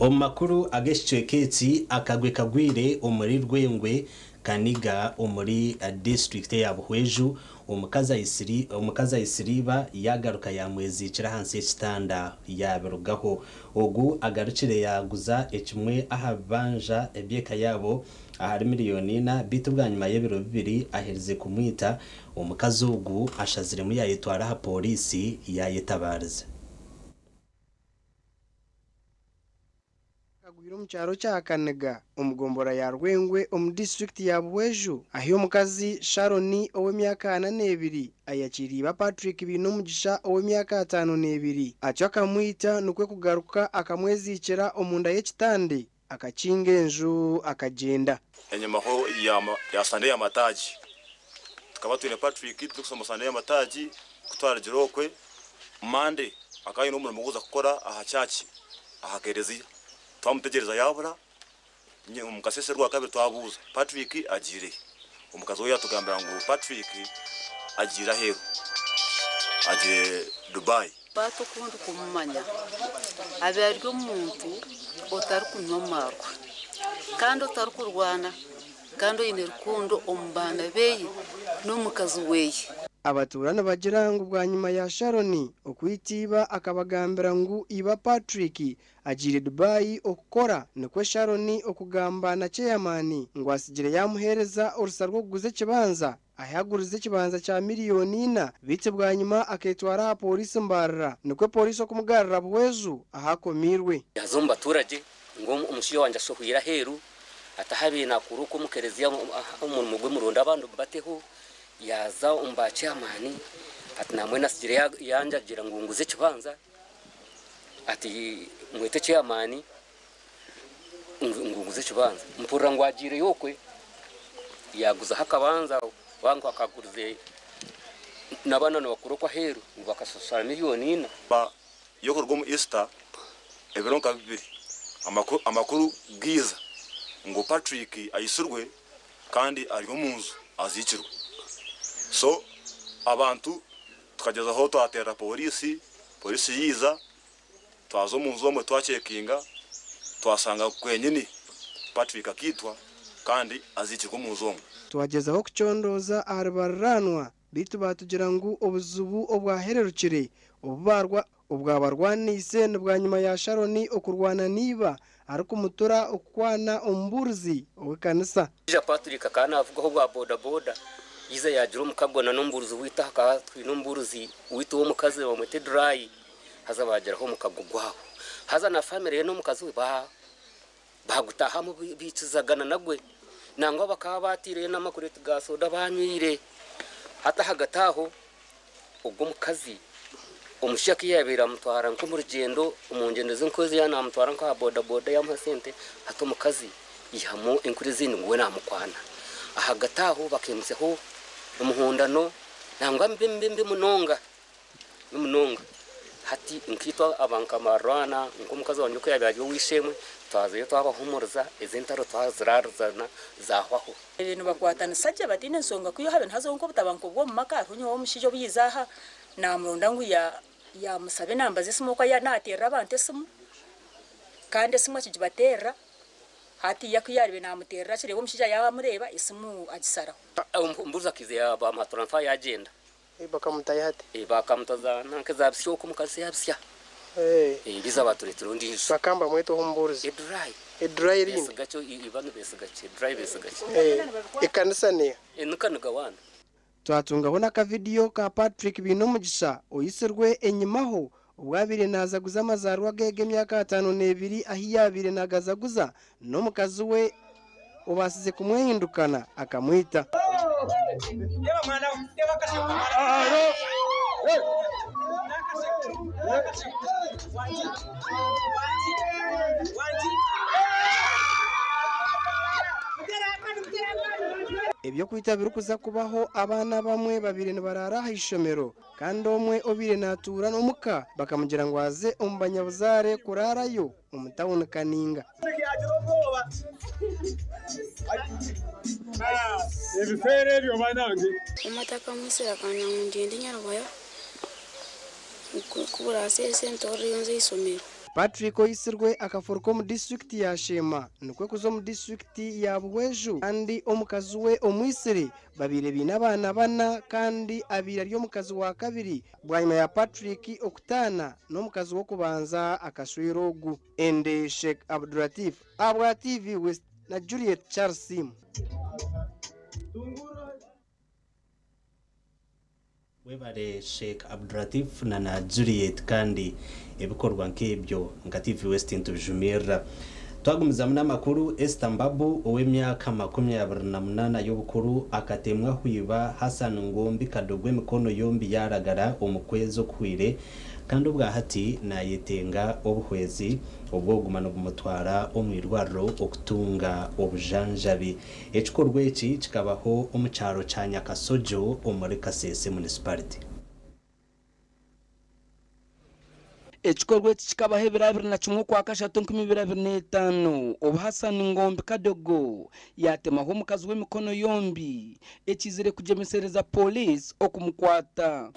Omu makuru ag'ekicweka eki, akagwe kagwire omuri Rwengwe Kaniga omuri disitulikiti ya Buhweju, omukazi ayisiriiba yagaruka yamwezikira ahansi y'ekitanda yabirugaho. Ogu agarukire yaguza ekimwe aha bibanja eby'eka yaabo ahari miliyoni 4, bitu bwanyuma y'ebiro 2 aherize kumwita, omukazi ogu ashaziremu yayetwara aha polisi yayetabariza. Ebiri omu kyaro kya Kaniga omu gombora ya Rwengwe omu disiturikiti ya Buhweju ahi omukazi Sharon ow'emyaka 42 ayakiire iba Patrick Bainomugisha ow'emyaka 52 atyo akamwita nikwo kugaruka akamweziikira omunda y'ekitande akakinga enju akagyenda. Enyimaho ya Sande y'amataagi tukaba twine Patrick turikusoma Sande y'amataagi ku twarugire okwe Monday akaba aine omurimo gw'okuza kukora aha church aha kereziya twamutegyereza yaabura omu kasheeshe Orwakabiri twabuuza Patrick agiire hi? Omukazi we yaatugambira ngu Patrick agiire aheeru agiire Dubai. Paati oku ndikumumanya, abe ari omuntu otarikunywa amaarwa kandi otarikurwana kandi oine rukundo omu baana beye n'omukazi weye. Abatuura nibagira ngu bwanyima ya Sharon okwita iba akabagambira ngu iba Patrick agiire Dubai okukora nikwo Sharon okugamba na ceyamaani ngu atsigire yaamuheereza orusa rw'okuguza ekibanza ahi agurize ekibanza kya miriyoni ina beitu bwanyima akeetwara aha pooriisi Mbarara nikwo pooriisi okumugarura Buhweju ahu akomiirwe. Yaaza omu baturage ngu omushaija wangye ashohwire aheeru ati ahu abaire naakora okwo omu kereziya omurimo gwe muronde abandi mubateho. Yaaza omu ba chairman ati nambwenu atsigire yandagiira ngu nguze ekibanza ati mwete chairman ngu nguze ekibanza. Mpurira ngu agiireyo okwe yaaguzaho akabanza oba ngu akagurize n'abaana nibakora okwo aheeru ngu bakashashura miriyoni ina. Y'okuruga omu Easter ebiro nka bibiri amakuru gaiza ngu Patrick aitsirwe kandi ari omu nju aziikirwe. So abantu tukagyezaho twateerera pooriisi, pooriisi yaiza twaza omu nju omwe twacekinga twashanga kwenyini Patrick akaitwa kandi aziikirwe omu nju omwe. Twagyezaho kucondooza ahari bariraanwa beitu baatugira ngu obuzibu obwahererukire obwabarwaniise ni bwanyima ya Sharon okurwana na iba arikumutura okukwana omubuurizi ow'ekanisa. Omushaija Patrick akaba naavugaho bwa bodaboda yaiza yaagira omukago na n'omubuurizi waitu aha akaba twine omubuurizi waitu w'omukazi bamweta Edurayi haza baagiraho omukago gwabo haza na famire ye n'omukazi we baagutaahamu baikizagana nagwe nangwa bakaba baataireyo n'amakureeti ga soda banywire hati ahagati aho ogwo omukazi omushaija ku yaabaire amutwara nk'omu rugyendo omu ngyendo ze nk'ezi yaaba naamutwara nk'aha bodaboda yaamuha sente hati omukazi aihamu enkuru ezindi ngu we naamukwana. Ahagati aho bakaimutsyaho omuhondano nangwa mbi mbi mbi munonga mbi munonga. Hati nkaitwe aba nka marwana nk'omukazi wangye oku yaabaire ari ow'eishe-emwe twazayo twabahuumuriza ezi entaro twaziraarizana zaahwaho. Nibakwatanisa gye bataine nshonga kwihaho habe nihazaho nk'obutabanguko bw'omu maka hariho nyowe omushaija obu yaiza aha naamuronda ngu yaamusaba enamba z'esimu oku naateerera abantu esimu kandi esimu akigibateerera hati ku yaaribe naamuteerera akireeba omushaija yaaba amureeba esimu agisaraho. Mbuzi akaiza yaabamuha turansifa yaagyenda. Bakamutayo hati? Bakamuta za nanka za Bisya okwo omu kanisa ya Bisya. Biza batureetera ondiijo. Bakaba nibamweta oha omubuurizi? Edurayi. Edurayi erindi? Beesiga ki? Iba nibeesiga ki? Edurayi beesiga ki? Ekanisa neeha? Ni Kaniga waana. Twatungaho n'akavidiyo ka Patrick Bainomugisha oitsirwe enyimaho obu abaire naazaguza amazaarwa ge g'emyaka 52 ahi yaabaire naagazaguza n'omukazi we obaasize kumwehindukana akamwita. Eby'okwita birikuza kubaho abaana abamwe babaire nibaraara aha ishomero kandi omwe obaire natuura omuka bakamugira ngu aze omu banyabuzaare kuraarayo omu tawuni Kaninga. Ebifeero ebyo banange. Omutaka amwitsire akanya ngu ngyende Nyarubaya kubura sente ntoreyo nze ah'eishomero. Patrick oitsirwe akafuruka omu disiturikiti ya Sheema nikwo kuza omu disiturikiti ya Buhweju kandi omukazi we omwitsire babaire baine abaana bana kandi abaire ari omukazi wa kabiri bwanyima ya Patrick okutaana n'omukazi w'okubanza akashwera ogu. Ende Sheikh Abdulatif ahabwa TV West na Juliet Charles Simu. Webare Sheikh Abdulatif na na Juliet kandi ebikorwa nk'ebyo nka TV West nitubijumirira. Twagumizamu n'amakuru, Esther Mbabu ow'emyaka 28 y'obukuru akatemwa hwiba Hassan Ngombi Kadogo emikono yombi yaragara omu kwezi okuhwire kandi obwahati nayetenga obuhwezi obwoguma nibumutwara omu irwariro okutunga obujanjabi. Ekikorwa eki kikabaho omu kyaro kya Nyakasojo omuri Kasese Municipality. Ekikorwa eki kikabaho ebiro 21 Okwakashatu 2025 obu Hassan Ngombi Kadogo yaatemaho omukazi w'emikono yombi ekizire kugyemesereza pooriisi okumukwata.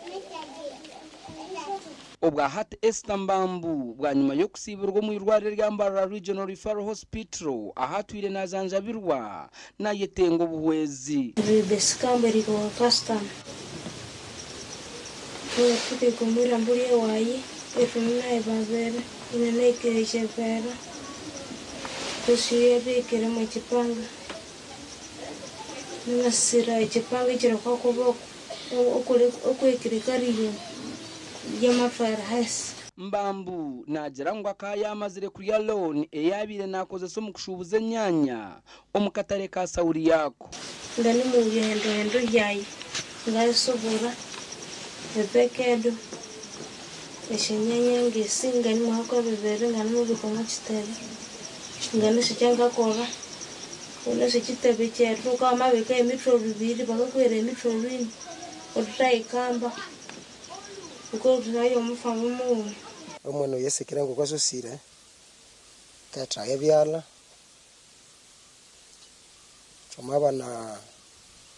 Obwa hati Esther Mbambu bwanyima y'okusiibirwa omu irwariro erya Mbarara Regional Referral Hospital ahu atwire najanjabirwa nayetenga obuhwezi. Mbambu naagira ngu akaba yaamazire kurya looni ei abaire naakozesa omu kushuubuza enyaanya omu katare ka Sauri Yako. Omwana oyo yasekera ngu kwasosire kethaya ebyalha thwamabana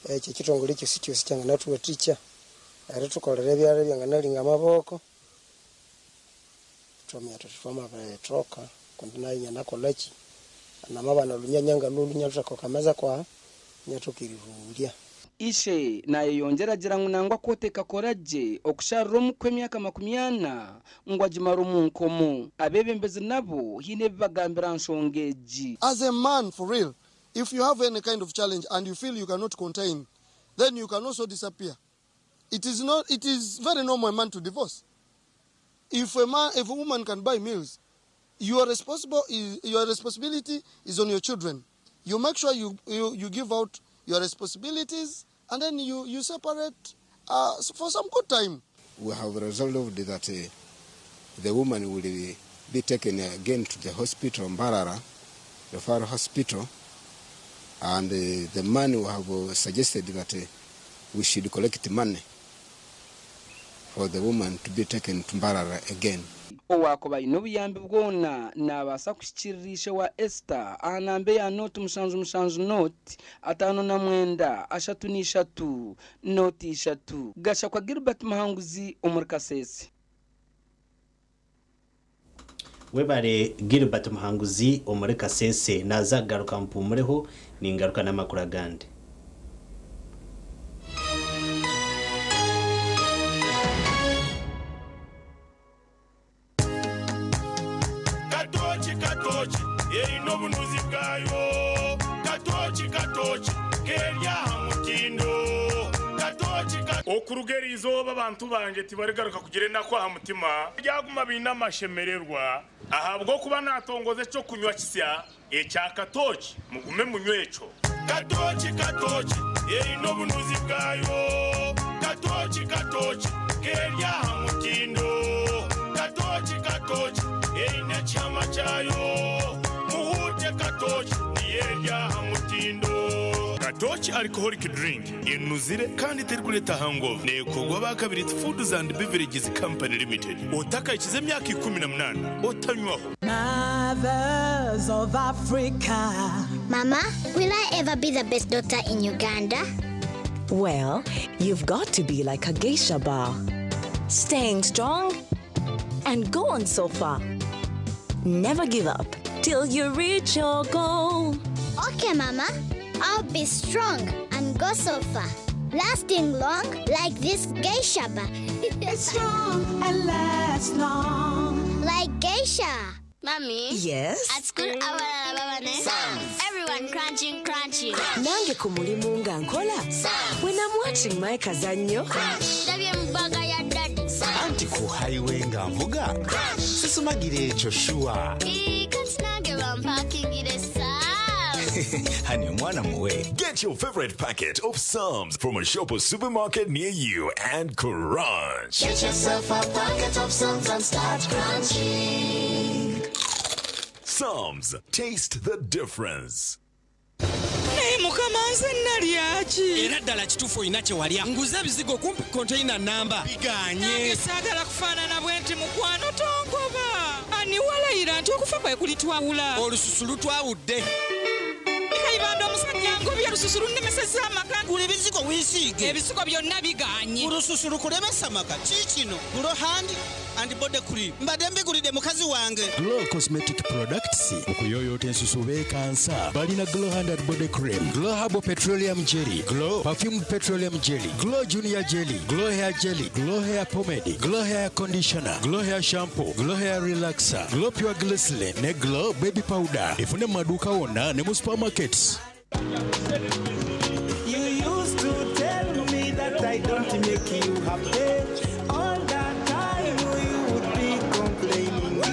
ekyo ekithongole kyosi kyosi kyanganathuwathikya erithukolera ebyalha ebyanganalinga amaboko thwaminya thuthi thwamabirithoka kundi nayo inanakolhaki namabana olunyanya ngalholhu inyalutheka okwa kameza kwaha inathoka erirulya. Ishe nayeyongyera agira ngu nangwa kooti ekakora gye okusharira omukwe emyaka 40 ngu agimare omu nkomo. Abeebembezi nabo haine ebi bagambira aha nshonga egi. As a man for real, if you have any kind of challenge and you feel you cannot contain, then you can also disappear. It is not, it is very normal a man to divorce. If a man, if a woman can buy meals, your responsible is, your responsibility is on your children. You make sure you give out your responsibilities and then you separate for some good time. We have resolved that the woman will be taken again to the hospital, Mbarara, the referral hospital, and the man who have suggested that we should collect money for the woman to be taken to Mbarara again. Owakuba aine obuyambi bwona naabaasa kuhikiirira ishe wa Esther aha namba eya 077 0 59 33 03. Gashakwa Gilbert Muhanguzi omuri Kasese. Webare Gilbert Muhanguzi omuri Kasese naza kugaruka mpumureho ningaruka n'amakuru agandi. Katochi katochi erina obunuzi bwayo katochi katochi kerya mutindo katochi okurugera izoba abantu banje tibarigaruka kugira enaku aha mutima byaguma biine amashemererwa ahabwo kuba natongoze cyo kunywa kisya ekya katochi mugume munywe eco katochi katochi erina obunuzi bwayo katochi katochi kerya mutindo katochi katochi erina chama chayo muhute katochi niyerya mutindo Katochi alcoholic drink enuzire kandi terikuleta hangover nekorwa bakabiri Foods and Beverages Company Limited otakayikize emyaka 18 otanywaho. Mothers of Africa. Mama, will I ever be the best doctor in Uganda? Well, you've got to be like a geisha bar. Staying strong and go on so far. Never give up till you reach your goal. Okay, Mama. I'll be strong and go so far. Lasting long like this geisha bar. Strong and last long. Like geisha. Mommy? Yes? At school, everyone crunching, crunching. Nange ku mulimu nga nkola. When I'm watching my kazannyo. Ndabye mu bbaga ya daddy. Anti ku highway nga nvuga. Sisumagira ekyo sure. Kati nange bampakinga. Hani mwana muwe. Get your favorite packet of Psalms from a shop or supermarket near you and crunch. Get yourself a packet of Psalms and start crunching. Psalms, taste the difference. Naye mukama nze nalyaki Era ddala kituufu olina kye walya. Nguze ebizigo kumpi konteyina namba biganye. Nange saagala kufaanana bwe nti mukwano tongoba. Ani walayira nti okufa kwe kulitwawula? Olususu lutwawudde. Kayibanda omusajja ngobye olususu lunnemesezza amaka. Gula ebizigo weesiige. Ebizigo byonna biganye. Olususu lukulemesa maka kiikino Glow Hand and Body Cream. Mbadde mbigulidde mukazi wange. Glow Cosmetic Products okuyoyoota ensusu beekansa balina Glow Hand and Body Cream, Glow Herbal Petroleum Jelly, Glow Perfumed Petroleum Jelly, Glow Junior Jelly, Glow Hair Jelly, Glow Hair Pomade, Glow Hair Conditioner, Glow Hair Shampoo, Glow Hair Relaxer, Glow Pure Glycerin ne Glow Baby Powder. Efune mu maduuka wonna ne mu supermarkets. You used to tell me that I don't make you happy. All that time you would be complaining.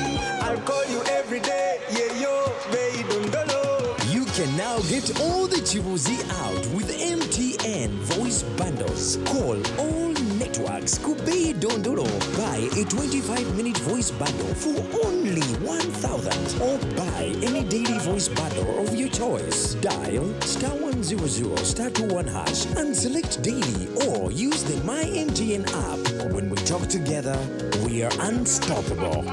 I'll call you every day, yeah yo, baby dondolo. You can now get all the Chibuzi out with MTN voice bundles. Call all networks Kubei Dondolo. Buy a 25-minute voice bundle for only 1,000 or buy any daily voice bundle of your choice. Dial star 100 star 21 hash and select daily or use the My MTN app. When we talk together, we are unstoppable.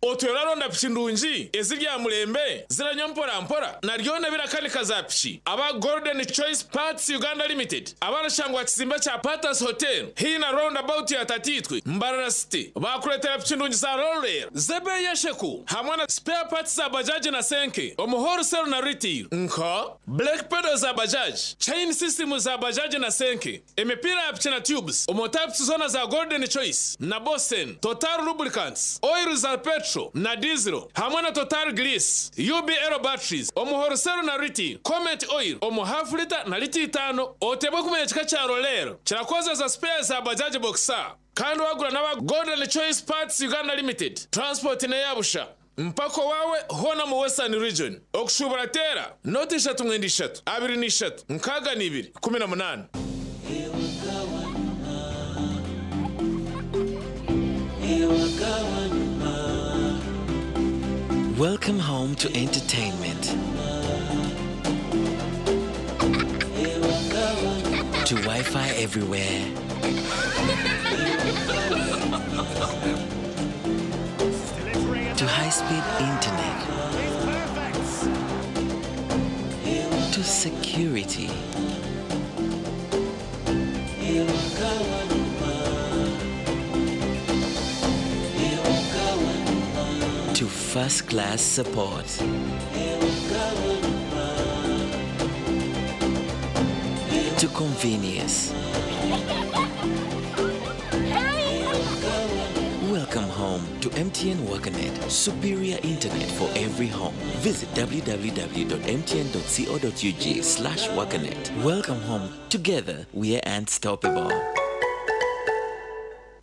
Otwera ronda piki ndungi ezirya mulembe ziranywa mpora mpora naryona birakanika za piki aba Golden Choice Parts Uganda Limited abarashangwa kizimba kya Patas Hotel hina roundabout ya Tatitwe Mbarara City bakuretera piki ndungi za Roller zebe yesheku hamwe na spare parts za bajaji na senke omu wholesale na retail nka black pedal za bajaji, chain system za bajaji na senke, emipira ya piki na tubes omu types zona za Golden Choice na Bosen Total lubricants, oil za petrol na diesel hamwe na Total grease, UBL batteries omu wholesale na retail, Comet oil omu half liter na lita 5. Otebwe kumenya kika kya Roller kirakozesa spare za bajaji boxer kandi wagura n'aba Golden Choice Parts Uganda Limited transport neyabusha mpako wawe hona mu Western Region. Okushubura tera noti 3 9 3 23 62 18. Welcome home to entertainment. To Wi Fi everywhere. To high speed internet. To security. To first class support. To convenience. Welcome home to MTN WakaNet, superior internet for every home. Visit www.mtn.co.ug/wakanet. Welcome home. Together, we are unstoppable.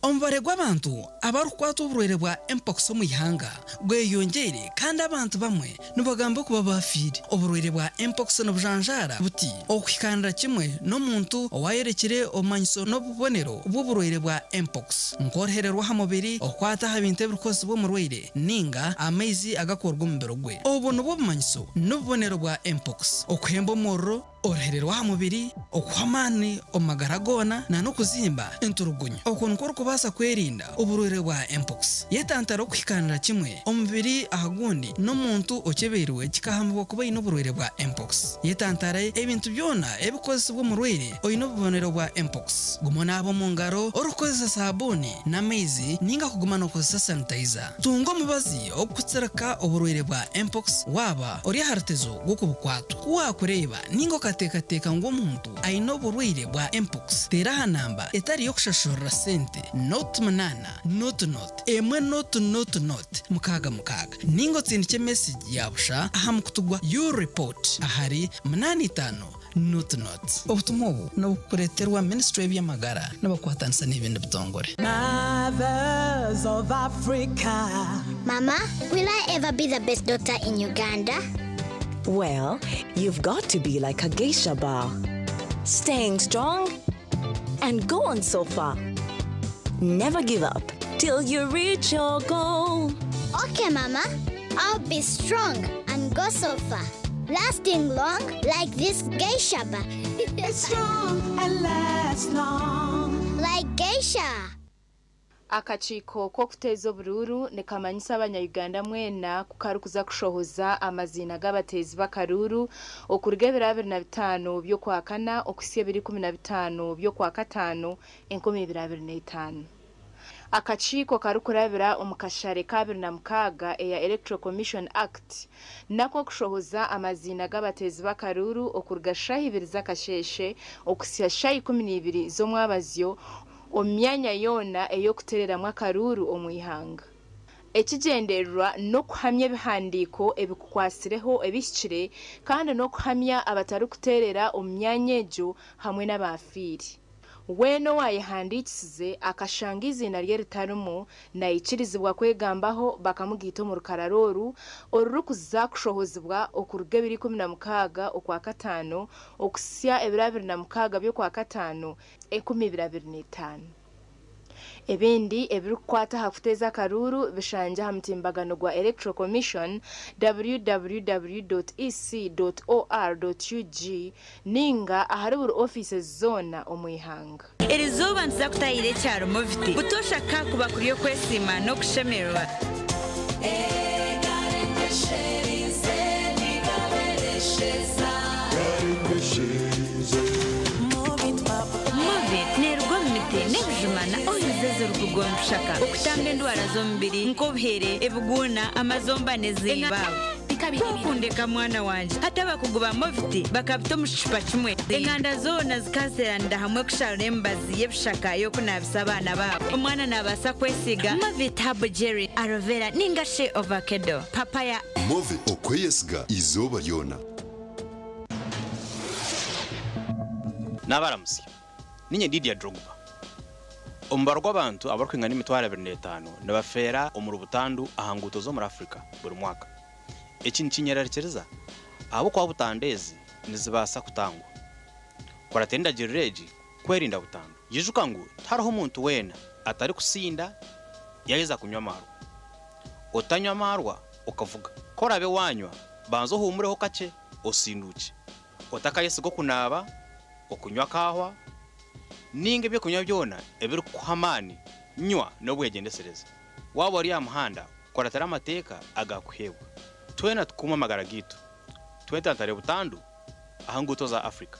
Omubare gw'abantu abarikukwata oburwaire bwa mpox omu ihanga gweyongeire kandi abantu bamwe nibagamba kuba bafiire. Oburwaire bwa mpox nibujanjaara buti okuhikanira kimwe n'omuntu owayerekire obumanyiso n'obubonero bw'oburwaire bwa mpox nk'oruhererwa aha mubiri, okukwata aha bintu ebirikozesibwa omurwaire ninga amaizi agakorwa omubiri gwe. Obu nibwo bumanyiso n'obubonero bwa mpox: okuhemba omuriro, oruhererwa aha mubiri, okuha amaani omu magara goona na n'okuzimba enturugunyo. Okwo nikwo orikubaasa kwerinda oburwaire bwa mpox. Yetantara okuhikanira kimwe omubiri aha gundi n'omuntu okebeirwe kikahambibwa kuba aine oburwaire bwa mpox. Yetantare ebintu byona ebikozesibwa omurwaire oine obubonero bwa mpox. Guma onaaba omu ngaro orikukozesa sabuuni n'amaizi ninga kuguma n'okozesa sanitizer. Tunga omubazi okutsirika oburwaire bwa mpox waaba ori aha rutezo rw'okubukwatwa. Ku waakureeba ninga Waateekateeka ngu omuntu aine oburwaire bwa Mpox, teera aha namba etari y'okushashurira sente, nought munaana, nought nought, emwe nought nought nought, mukaaga mukaaga, nainga otsindikye mesegi ya busha aha mukutu gwa U-Report ahari munaana itaano nought nought. Obutumwa obu nibukureeterwa Minisitule y'eby'amagara nibakwatanisa n'ebindi bitongore. Mothers of Africa. Mama, will I ever be the best daughter in Uganda? Well, you've got to be like a geisha bar. Staying strong and go on so far. Never give up till you reach your goal. Okay, Mama. I'll be strong and go so far. Lasting long like this geisha bar. It's strong and lasts long. Like geisha. Akakiiko k'okuteeza oburuuru nikamanyisa abanya-Uganda mwena ku karikuza kushohoza amaziina g'abateezi b'akaruuru okuruga ebiro 25 by'okwakana okuhitsya ebiro 15 by'okwakataano 2025. Akakiiko karikurabira omu kashare ka 26 eya Electoral Commission Act nako kushohoza amaziina g'abateezi b'akaruuru okuruga shaaha ibiri z'akasheeshe okuhitsya shaaha 12 z'omwabazyo omu myanya yoona ey'okuteereramu akaruuru omu ihanga. Ekigyendererwa n'okuhamya ebihandiiko ebikukwatsireho ebihikire kandi n'okuhamya abatarikuteerera omu myanya egyo hamwe n'abaafiire. Weena owaayehandiikisize akashanga eiziina rye ritarimu naikirizibwa kwegambaho bakamugaita omu rukarara oru orurikuza kushohozibwa okuruga ebiro 16 okwakataano okuhitsya ebiro 26 by'okwakataano 2025. Ebindi ebirikukwata aha kuteeza akaruuru bishangye aha mutimbagano gwa Electoral Commission www.ec.or.ug nainga ahari buri ofiisi zoona omu ihanga. Erizooba nituza kutahira ekyaro Moviti. Butoosha kakuba kuri okwesiima n'okushemererwa. Movit neeruga omu miti n'ebijuma na oils ezirikuruga omu bishaka okutamba endwara z'omubiri nk'obuhere, ebiguuna, amazomba n'ezimba. Kwokundeka mwana wangye, hati abakugu ba Movit bakabita omu kicupa kimwe. Enganda zoona zikazeeranira hamwe kusharura emibazi y'ebishaka y'okunaabisa abaana baabo. Omwana naabaasa kwesiiga Movit Herbal Jelly, Aloe Vera ninga shi Ovakedo, Papaya. Movit okweyesiga izooba ryona. Naabaramutsya. Niinye Didier Drogba. Omubaro gw'abantu abarikwingana 25,000 nibafeera omuri butandu aha nguuto z'omuri Africa buri mwaka. Eki nikinyerarikiriza ahabw'okuba butandu ezi nizibaasa kutangwa. Kuratira endagiriro egi kwerinda butandu. Yijuka ngu tihariho omuntu weena atarikusinda yaaheza kunywa amaarwa. Otanywa amaarwa okavuga. Ku oraabe waanywa, banza ohuumureho kakye osinduukye. Otakayesiga okunaaba, okunywa kaahwa, nainga ebyokunywa byona ebirikukuha amaani, nywa n'obwegyendesereza. Waaba ori aha muhanda, kuratira amateeka agaakuheebwa. Twena tukuume amagara gaitu. Twetantare butandu aha nguuto za Africa.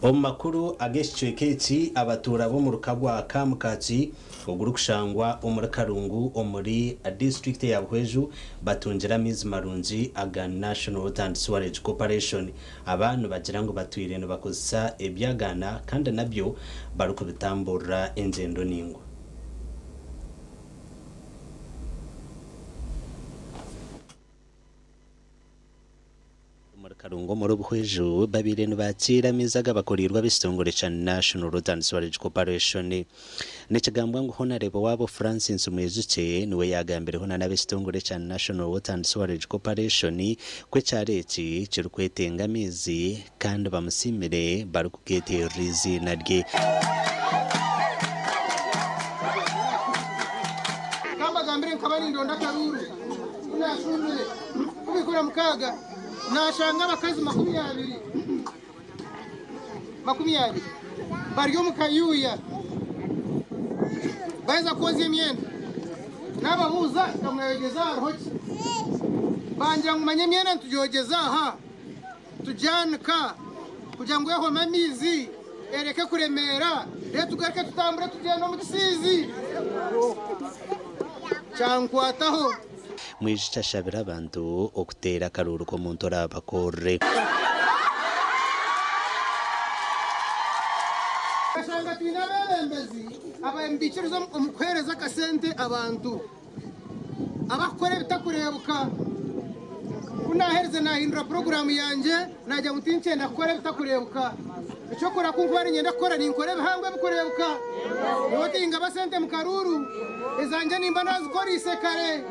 Omu makuru ag'ekicweka eki, abatuura b'omuruka gwa Kamukaki ogurikushangwa omuri Karungu omuri disiturikiti eya Buhweju batungire amaizi marungi aga National Water and Sewerage Corporation. Aba nibagira ngu batwire nibakozesa ebyagaana kandi nabyo barikubitamburira engyendo naingwa. Omuri Karungu omuri Buhweju babaire nibakiira amaizi agabakoreirwe ab'ekitongore kya National Water and Sewerage Corporation. Nikigambwa ngu Honarebo waabo Francis Mwijukye niwe yaagambireho na n'ab'ekitongore kya National Water and Sewerage Corporation ku ekyaro eki kirikwetenga amaizi kandi bamusiimire barikugeeterera eiziina rye. Kambagambire nkaba nindonda akaruuru ku naashuumire kubikura mukaaga naashanga abakazi 20 20 bari omu kayuuya baheza kwozya emyenda. Naababuuza nga mwayogyeza hariho ki? Bangira ngu manya emyenda nitugyogyeza aha tugyanika kugira ngu ehome amaizi ereke kuremeera Rero tugaruke tutambure tugyende omu kisiizi. Kyankwataho. Mwijukye ashabire abantu okuteera akaruuru k'omuntu oraabakorere. Okashanga twine abeebembezi abaikiriza omu kuheereza akasente abantu abakukora ebitakureebuka. Ku naaherize naahindura puroguraamu yangye naagira ngu tinkyenda kukora ebitakureebuka. Eky'okukora ku nkuba niinyenda kukora ninkora ebihango ebikureebuka. Nyowe tingaba sente mu karuuru, ezangye nimba naazikoreise kare.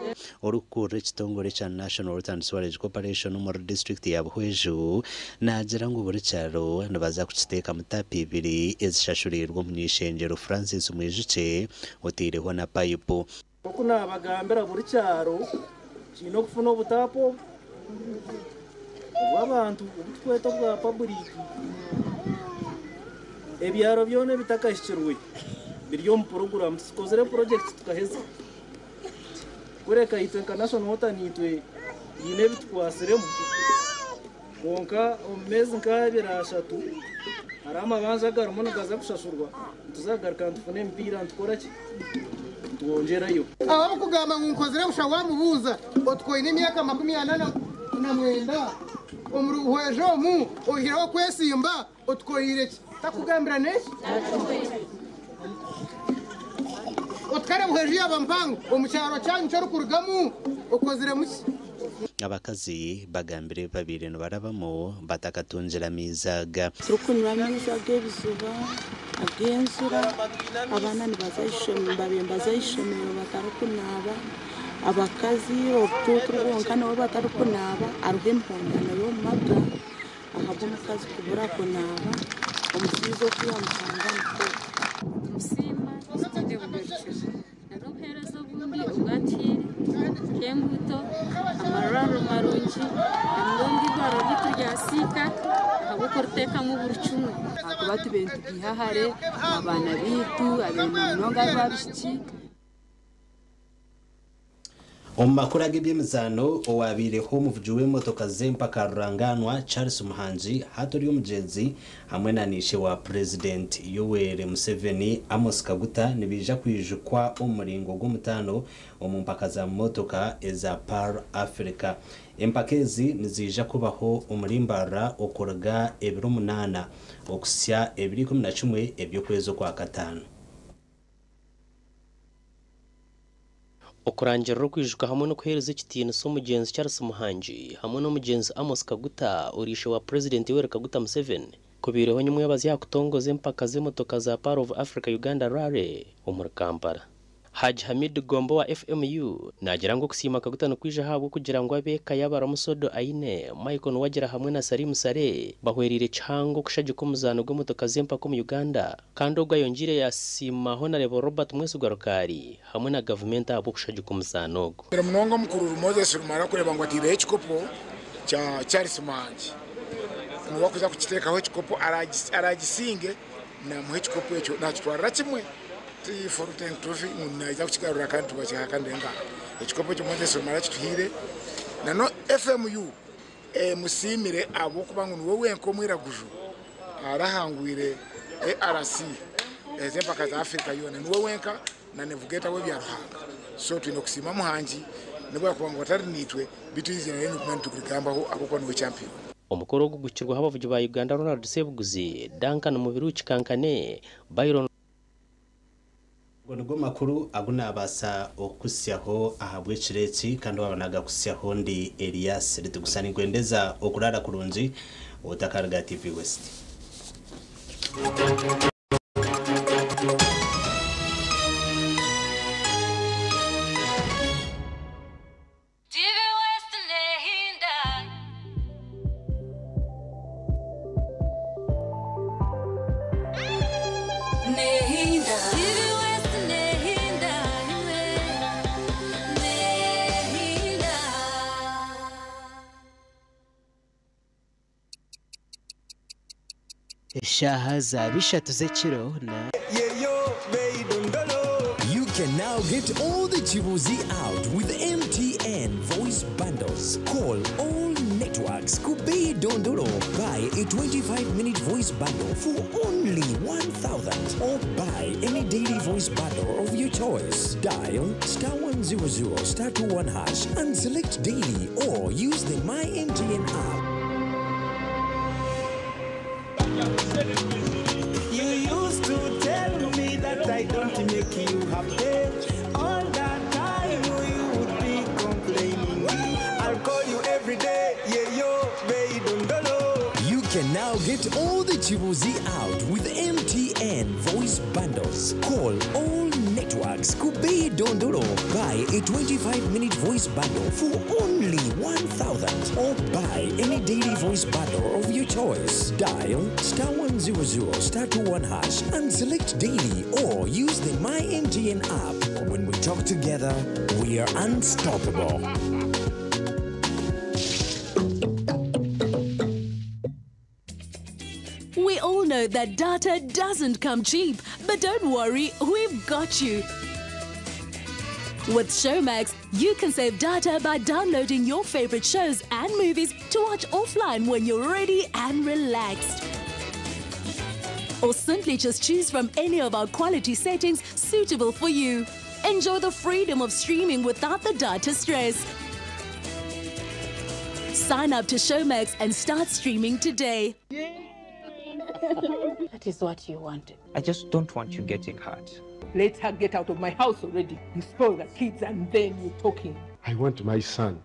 Orikukurira ekitongore ekya National Water and Sewerage Corporation omuri disiturikiti ya Buhweju naagira ngu buri kyaro nibaza kukiteekamu taapu ibiri ezishashuriirwe omuny'eishengyero Francis Mwijukye oteireho na payipu. Nk'oku naabagambira buri kyaro kiine okufuna obutaapu obu obw'abantu obu turikweta obwa paburiiki. Ebyaro byona ebitakahikirwe biri omu puroguraamu tukozire purojekiti tukaheza. Kureka itwe nka National Water niitwe haine ebi tukwatsiremu kwonka omu meezi nk'abiri ashatu hariho amabanja agarimu nigaza kushashurwa nituza kugaruka nitufuna emipiira nitukora ki nitwongyerayo. Ahabw'okugamba ngu nkozire busha waamubuuza oti ku oine emyaka 49 omuri Buhweju omu oihireho okwesimba otukoreire ki? Takugambira n'eki? Oti kare Buhweju yaaba mpango omu kyaro kyanyu eki orikurugamu okoziremu ki? Abakazi bagambire ebi babaire nibarabamu batakatungire amaizi aga. Turikunywa amaizi ag'ebiziba, ag'enjura, abaana nibaza aha babaire nibaza aha ishomero batarikunaaba, abakazi obutuutu bwonka nabo batarikunaaba, hariho emihondano y'omu maka ahabw'omukazi kubura kunaaba, omushaija oku yamushanga nikwo. Nitumusiima tutaine bugarukiro n'obuheereza obundi obu atuhaire nk'enguuto, amarwariro marungi namunonga eirwariro ryaitu rya Siika ahabw'okuriteekamu buri kimwe. Ahakuba tubaire nitubaiha hare abaana baitu abaine munonga abaishiki. Omu makuru ag'eby'emizaano, owabaireho omuvugi w'emotoka z'empaka rurangaanwa Charles Muhangi hati ori omugyenzi hamwe na n'ishe wa Purezidenti Yoweri Museveni Amos Kaguta nibaija kwijukwa omu muringo gw'omutaano omu mpaka za motoka eza Pearl Africa. Empaka ezi niziija kubaho omuri Mbarara okuruga ebiro munaana okuhitsya ebiro 11 eby'okwezi Okwakataano. Okurangirira okwijuka hamwe n'okuheereza ekitiinisa omugyenzi Charles Muhangi hamwe n'omugyenzi Amos Kaguta ori ishe wa Purezidenti Yoweri Kaguta Museveni kubaireho nyimwebazi aha kutongoza empaka z'emotoka za Pearl of Africa Uganda Rally omuri Kampala. Hajj Hamid Gomba owa FMU naagira ngu okusiima Kaguta nikwija ahabw'okugira ngu ab'eka y'abaramu Sodo Aine, Michael Nuwagira hamwe na Salim Saleh bahwereire kihango okushagika omuzaano gw'emotoka z'empaka omu Uganda kandi ogu ayongyeire yasiima Honarebo Robert Mwesigwa Rukaari hamwe na gavumenti ahabw'okushagika omuzaano ogu. Nshimire munonga omukuru Moses Rumara kureeba ngu ataireho ekikopo kya Charles Muhangi. Niwe arikuza kukiteekaho ekikopo, araagisinge naamuha ekikopo ekyo naakitwarira kimwe. Ti Foruten Trophy ngu naija kukigarura kandi tubakihakanire ngaaha. Ekikopo ekyo Moses Rumara akituhaire. Na FMU emusiimire ahabw'okuba ngu niwe wenka omwiraguju arahangwire ARC ez'empaka za Africa yoona. Niwe wenka na Nevugeta w'ebya Ruhanga. So twine kusiima Muhangi n'obu yakuba ngu atari naitwe beitu eiziina rye nituguma niturigambaho ahabw'okuba niwe champion. Omukoro ogu guhikirweho abavugi ba Uganda Ronald Sebuguzi, Duncan Mubiru Kikankane, Byron. Ago nigo makuru agu naabaasa okukuhitsyaho ahabw'ekiro eki, kandi waaba naagakuhitsyaho ndi Elias Ritugusa. Ninkwendeza okuraara kurungi otakaruga TV West. TV West nehinda. Nehinda. TV West nehinda. Imwe. Nehinda. Eshaaha zaaba ishatu z'ekiro na. You can now get all the Chibuzi out with MTN. MTN voice bundles. Call all networks. Kubei Dondolo. Buy a 25-minute voice bundle for only 1,000 or buy any daily voice bundle of your choice. Dial star 100 star 21 hash and select daily or use the My MTN app. You used to tell me that I don't make you happy. All that time you would be complaining. I'll call you every day, yeah yo, baby, dondolo. You can now get all the Chibuzi out with MTN voice bundles. Call all networks. Kubei Dondolo. Buy a 25-minute voice bundle for only 1,000 or buy any daily voice bundle of your choice. Dial star 100 star 21 hash and select daily or use the My MTN app. When we talk together, we are unstoppable. We all know that data doesn't come cheap, but don't worry, we've got you. With Showmax, you can save data by downloading your favorite shows and movies to watch offline when you're ready and relaxed. Or simply just choose from any of our quality settings suitable for you. Enjoy the freedom of streaming without the data stress. Sign up to Showmax and start streaming today. That is what you wanted. I just don't want you getting hurt. Let her get out of my house already. You spoil the kids and then you're talking. I want my son